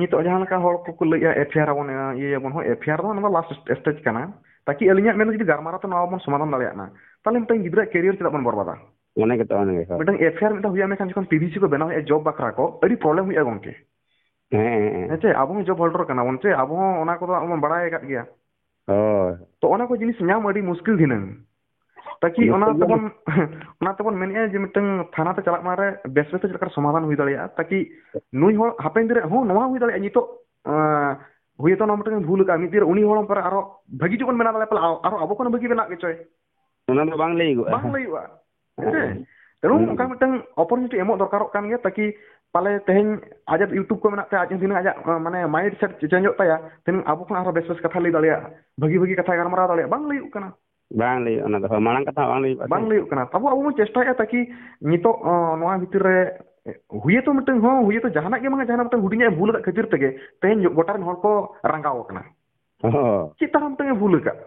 ᱱᱤᱛᱚᱜ ᱡᱟᱦᱟᱸ ᱞᱮᱠᱟ ᱦᱚᱲ ᱠᱚᱠᱚ ᱞᱟᱹᱭᱮᱜᱼᱟ, ᱮᱯᱷ ᱟᱭ ᱟᱨ ᱟᱵᱚᱱ, ᱤᱭᱟᱹᱭᱟᱵᱚᱱ, ᱦᱳᱭ, ᱮᱯᱷ ᱟᱭ ᱟᱨ ᱫᱚ ᱚᱱᱟ ᱫᱚ ᱞᱟᱥᱴ ᱥᱴᱮᱡᱽ ᱠᱟᱱᱟ᱾ ᱛᱟᱠᱤ ᱟᱹᱞᱤᱧᱟᱜ ᱢᱮᱱ ᱫᱚ ᱡᱩᱫᱤ ᱜᱟᱞᱢᱟᱨᱟᱣ ᱛᱮ ᱱᱚᱣᱟ ᱵᱚᱱ ᱥᱚᱢᱟᱫᱷᱟᱱ ᱫᱟᱲᱮᱭᱟᱜ ᱢᱟ, ᱛᱟᱦᱞᱮ ᱢᱤᱫᱴᱟᱝ ᱜᱤᱫᱽᱨᱟᱹ ᱠᱮᱨᱤᱭᱟᱨ ᱪᱮᱫᱟᱜ ᱵᱚᱱ ᱵᱚᱨᱵᱟᱫᱟ? ᱚᱱᱮ ᱜᱮᱛᱚ, ᱚᱱᱮ ᱜᱮᱛᱚ᱾ ᱢᱤᱫᱴᱟᱝ ᱮᱯᱷ ᱟᱭ ᱟᱨ ᱢᱤᱫᱴᱟᱝ ᱦᱩᱭᱩᱜᱼᱟ, ᱢᱮᱱᱠᱷᱟᱱ ᱡᱚᱠᱷᱚᱱ ᱯᱤ ᱵᱷᱤ ᱥᱤ ᱠᱚ ᱵᱮᱱᱟᱣᱮᱫᱼᱟ ᱡᱚᱵ ᱵᱟᱠᱷᱨᱟ ᱠᱚ, ᱟᱹᱰᱤ ᱯᱨᱚᱵᱞᱮᱢ ᱦᱩᱭᱩᱜᱼᱟ ᱜᱚᱝᱠᱮ᱾ ᱦᱮᱸ, ᱦᱮᱸ, ᱦᱮᱸ᱾ ᱦᱮᱸ ᱪᱮ? ᱟᱵᱚ ᱦᱚᱸ ᱡᱚᱵ ᱦᱳᱞᱰᱟᱨ ᱠᱟᱱᱟ ᱵᱚᱱ ᱪᱮ, ᱟᱵᱚ ᱦᱚᱸ ᱚᱱᱟ ᱠᱚᱫᱚ ᱟᱵᱚ ᱵᱚᱱ ᱵᱟᱲᱟᱭ ᱟᱠᱟᱫ ᱜᱮᱭᱟ᱾ ᱦᱳᱭ᱾ ᱛᱚ ᱚᱱᱟ ᱠᱚ ᱡᱤᱱᱤᱥ ᱧᱟᱢ ᱟᱹᱰᱤ ᱢᱩᱥᱠᱤᱞ ᱫᱷᱤᱱᱟᱹᱝ᱾ ᱛᱟᱠᱤ ᱚᱱᱟ ᱢᱩᱥᱠᱤᱞ ᱜᱮᱭᱟ᱾ ᱛᱮᱵᱚᱱ, ᱚᱱᱟ ᱛᱮᱵᱚᱱ ᱢᱮᱱᱮᱫᱼᱟ ᱡᱮ ᱢᱤᱫᱴᱟᱝ ᱛᱷᱟᱱᱟ ᱛᱮ ᱪᱟᱞᱟᱜ ᱢᱟ ᱨᱮ ᱵᱮᱥ ᱵᱮᱥ ᱛᱮ ᱪᱮᱫ ᱞᱮᱠᱟ ᱥᱚᱢᱟᱫᱷᱟᱱ ᱦᱩᱭ ᱫᱟᱲᱮᱭᱟᱜᱼᱟ, ᱛᱟᱠᱤ ᱱᱩᱭ ᱦᱚᱲ ᱦᱟᱯᱮᱱ ᱫᱤᱱ ᱨᱮ ᱦᱚᱸ ᱱᱚᱣᱟ ᱦᱩᱭ ᱫᱟᱲᱮᱭᱟᱜᱼᱟ, ᱱᱤᱛᱚᱜ, ᱟᱸ, ᱦᱩᱭᱛᱚ ᱱᱚᱣᱟ ᱢᱤᱫᱴᱟᱝ ᱮ ᱵᱷᱩᱞ ᱟᱠᱟᱫᱼᱟ, ᱢᱤᱫ ᱫᱤᱱ ᱨᱮ ᱩᱱᱤ ᱦᱚᱲ ᱯᱚᱨᱮ ᱟᱨᱚ ᱵᱷᱟᱹᱜᱤ ᱧᱚᱜ ᱵᱚᱱ ᱵᱮᱱᱟᱣ ᱫᱟᱲᱮᱭᱟᱜᱼᱟ, ᱯᱟᱞᱮ ᱟᱨᱚ ᱟᱵᱚ ᱠᱷᱚᱱ ᱵᱷᱟᱹᱜᱤ ᱵᱮᱱᱟᱜ ᱜᱮᱪᱚᱭ᱾ ᱚᱱᱟ ᱫᱚ ᱵᱟᱝ ᱞᱟᱹᱭᱚᱜᱼᱟ᱾ ᱵᱟᱝ ᱞᱟᱹᱭᱚᱜᱼᱟ᱾ ᱦᱮᱸ᱾ ᱦᱮᱸ᱾ ᱛᱮᱱᱩ ᱦᱩᱸ᱾ ᱚᱱᱠᱟ ᱢᱤᱫᱴᱟᱝ opportunity ᱮᱢᱚᱜ ᱫᱚᱨᱠᱟᱨᱚᱜ ᱠᱟᱱ ᱜᱮᱭᱟ, ᱛᱟᱠᱤ ᱯᱟᱞᱮ ᱛᱮᱦᱮᱧ ᱟᱡᱟᱜ YouTube ᱠᱚ ᱢᱮᱱᱟᱜ ᱛᱟᱭᱟ, ᱟᱡ ᱦᱚᱸ ᱫᱷᱤᱱᱟᱹᱝ ᱟᱡᱟᱜ, ᱢᱟᱱᱮ, mindset changeᱚᱜ ᱛᱟᱭᱟ, ᱛᱮᱱᱩ ᱟᱵᱚ ᱠᱷᱚᱱ ᱟᱨᱦᱚᱸ ᱵᱮᱥ ᱵᱮᱥ ᱠᱟᱛᱷᱟ ᱞᱟᱹᱭ ᱫᱟᱲᱮᱭᱟᱜᱼᱟ, ᱵᱷᱟᱹᱜᱤ ᱵᱷᱟᱹᱜᱤ ᱠᱟᱛᱷᱟᱭ ᱜᱟᱞᱢᱟᱨᱟᱣ ᱫᱟᱲᱮᱭᱟᱜᱼᱟ, ᱵᱟᱝ ᱞᱟᱹᱭᱚᱜ ᱠᱟᱱᱟ᱾ ᱵᱟᱝ ᱞᱟᱹᱭᱚᱜᱼᱟ, ᱚᱱᱟ ᱫᱚ ᱢᱟᱲᱟᱝ ᱠᱟᱛᱷᱟ ᱵᱟᱝ ᱞᱟᱹᱭᱚᱜᱼᱟ ᱥᱮ᱾ ᱵᱟᱝ ᱞᱟᱹᱭᱚᱜ ᱠᱟᱱᱟ᱾ ᱛᱟᱵᱚ ᱟᱵᱚ ᱵᱚᱱ ᱪᱮᱥᱴᱟᱭᱮᱫᱼᱟ ᱛᱟᱠᱤ ᱱᱤᱛᱚᱜ, ᱚ, ᱱᱚᱣᱟ ᱵᱷᱤᱛᱤᱨ ᱨᱮ ᱦᱩᱭᱮᱛᱚ ᱢᱤᱫᱴᱟᱝ ᱦᱚᱸ, ᱦᱩᱭᱮᱛᱚ ᱡᱟᱦᱟᱱᱟᱜ ᱜᱮ ᱵᱟᱝᱟ, ᱡᱟᱦᱟᱱᱟᱜ ᱢᱤᱫᱴᱟᱝ ᱦᱩᱰᱤᱧᱟᱜ ᱮ ᱵᱷᱩᱞ ᱟᱠᱟᱫ ᱠᱷᱟᱹᱛᱤᱨ ᱛᱮᱜᱮ ᱛᱮᱦᱮᱧ ᱜᱚᱴᱟ ᱨᱮᱱ ᱦᱚᱲ ᱠᱚ ᱨᱟᱸᱜᱟᱣ ᱟᱠᱟᱱᱟ᱾ ᱦᱚᱸ᱾ ᱪᱮᱫ ᱛᱟᱦᱟᱢ ᱢᱤᱫᱴᱟᱝ ᱮ ᱵᱷᱩᱞ ᱟᱠᱟᱫ?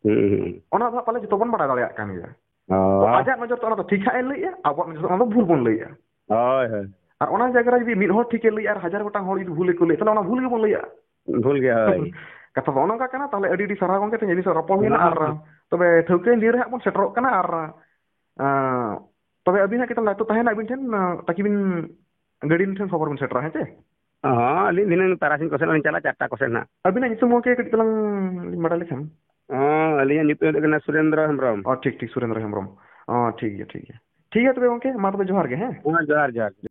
ᱦᱩᱸ, ᱦᱩᱸ᱾ ᱚᱱᱟ ᱫᱚ ᱦᱟᱸᱜ ᱯᱟᱞᱮ ᱡᱚᱛᱚ ᱵᱚᱱ ᱵᱟᱲᱟᱭ ᱫᱟᱲᱮᱭᱟᱜ ᱠᱟᱱ ᱜᱮᱭᱟ᱾ ᱚ᱾ ᱛᱚ ᱟᱡᱟᱜ ᱱᱚᱡᱚᱨ ᱛᱮ ᱚᱱᱟ ᱫᱚ ᱴᱷᱤᱠ ᱦᱟᱸᱜ ᱮ ᱞᱟᱹᱭᱮᱜᱼᱟ, ᱟᱵᱚᱣᱟᱜ ᱱᱚᱡᱚᱨ ᱛᱮ ᱚᱱᱟ ᱫᱚ ᱵᱷᱩᱞ ᱵᱚᱱ ᱞᱟᱹᱭᱮᱜᱼᱟ᱾ ᱦᱳᱭ, ᱦᱳᱭ᱾ ᱟᱨ ᱚᱱᱟ ᱡᱟᱭᱜᱟ ᱨᱮ ᱡᱩᱫᱤ ᱢᱤᱫ ᱦᱚᱲ ᱴᱷᱤᱠ ᱮ ᱞᱟᱹᱭᱮᱜᱼᱟ ᱟᱨ ᱦᱟᱡᱟᱨ ᱜᱚᱴᱟᱝ ᱦᱚᱲ ᱡᱩᱫᱤ ᱵᱷᱩᱞ ᱜᱮᱠᱚ ᱞᱟᱹᱭᱮᱜᱼᱟ, ᱛᱟᱦᱞᱮ ᱚᱱᱟ ᱵᱷᱩᱞ ᱜᱮᱵᱚᱱ ᱞᱟᱹᱭᱮᱜᱼᱟ᱾ ᱵᱷᱩᱞ ᱜᱮ, ᱦᱳᱭ᱾ ᱠᱟᱛᱷᱟ ᱫᱚ ᱚᱱᱮ ᱚᱱᱠᱟ ᱠᱟᱱᱟ᱾ ᱛᱟᱦᱞᱮ ᱟᱹᱰᱤ ᱟᱹᱰᱤ ᱥᱟᱨᱦᱟᱣ ᱜᱚᱢᱠᱮ, ᱛᱮᱦᱮᱧ ᱟᱹᱰᱤ ᱥᱟᱨ ᱨᱚᱯᱚᱲ ᱦᱩᱭᱱᱟ᱾ ᱦᱮᱸ, ᱟᱨ ᱦᱮᱸ᱾ ᱛᱚᱵᱮ ᱴᱷᱟᱹᱣᱠᱟᱹ ᱫᱤᱱ ᱨᱮ ᱦᱟᱸᱜ ᱵᱚᱱ ᱥᱮᱴᱮᱨᱚᱜ ᱠᱟᱱᱟ᱾ ᱟᱨ, ᱟᱸ, ᱛᱚᱵᱮ ᱟᱹᱵᱤᱱ ᱦᱟᱸᱜ ᱠᱟᱹᱴᱤᱡ ᱫᱟᱭᱤᱛᱛᱚ ᱛᱟᱦᱮᱱᱟ ᱟᱹᱵᱤᱱ ᱴᱷᱮᱱ, ᱟᱸ, ᱛᱟᱠᱤ ᱵᱤᱱ ᱜᱟᱹᱰᱤ ᱴᱷᱮᱱ ᱠᱷᱚᱵᱚᱨ ᱵᱤᱱ ᱥᱮᱴᱮᱨᱟ, ᱦᱮᱸ ᱪᱮ? ᱦᱚᱸ, ᱟᱹᱞᱤᱧ ᱫᱷᱤᱱᱟᱹᱝ ᱛᱟᱨᱟᱥᱤᱧ ᱠᱚᱥᱮᱫ ᱞᱤᱧ ᱪᱟᱞᱟᱜᱼᱟ, ᱪᱟᱨᱴᱟ ᱠᱚᱥᱮᱫ ᱱᱟᱜ᱾ ᱟᱹᱵᱤᱱᱟᱜ ᱧᱩᱛᱩᱢ ᱜᱚᱢᱠᱮ ᱠᱟᱹᱴᱤᱡ ᱛᱟᱞᱟᱝ ᱞᱤᱧ ᱵᱟᱰᱟᱭ ᱞᱮᱠᱷᱟᱱ? ᱦᱚᱸ, ᱟᱹᱞᱤᱧᱟᱜ ᱧᱩᱛᱩᱢ ᱫᱚ ᱦᱩᱭᱩᱜ ᱠᱟᱱᱟ ᱥᱩᱨᱮᱱᱫᱨᱚ ᱦᱮᱢᱵᱨᱚᱢ᱾ ᱚ, ᱴᱷᱤᱠ, ᱴᱷᱤᱠ, ᱥᱩᱨᱮᱱᱫᱨᱚ ᱦᱮᱢᱵᱨᱚᱢ᱾ ᱚ, ᱴᱷᱤᱠ ᱜᱮᱭᱟ, ᱴᱷᱤᱠ ᱜᱮᱭᱟ᱾ ᱴᱷᱤᱠ ᱜᱮᱭᱟ ᱛᱚᱵᱮ ᱜᱚᱢᱠᱮ, ᱢᱟ ᱛᱚᱵᱮ ᱡᱚᱦᱟᱨ ᱜᱮ, ᱦᱮᱸ? ᱦᱚᱸ, ᱡᱚᱦᱟᱨ, ᱡᱚᱦᱟᱨ᱾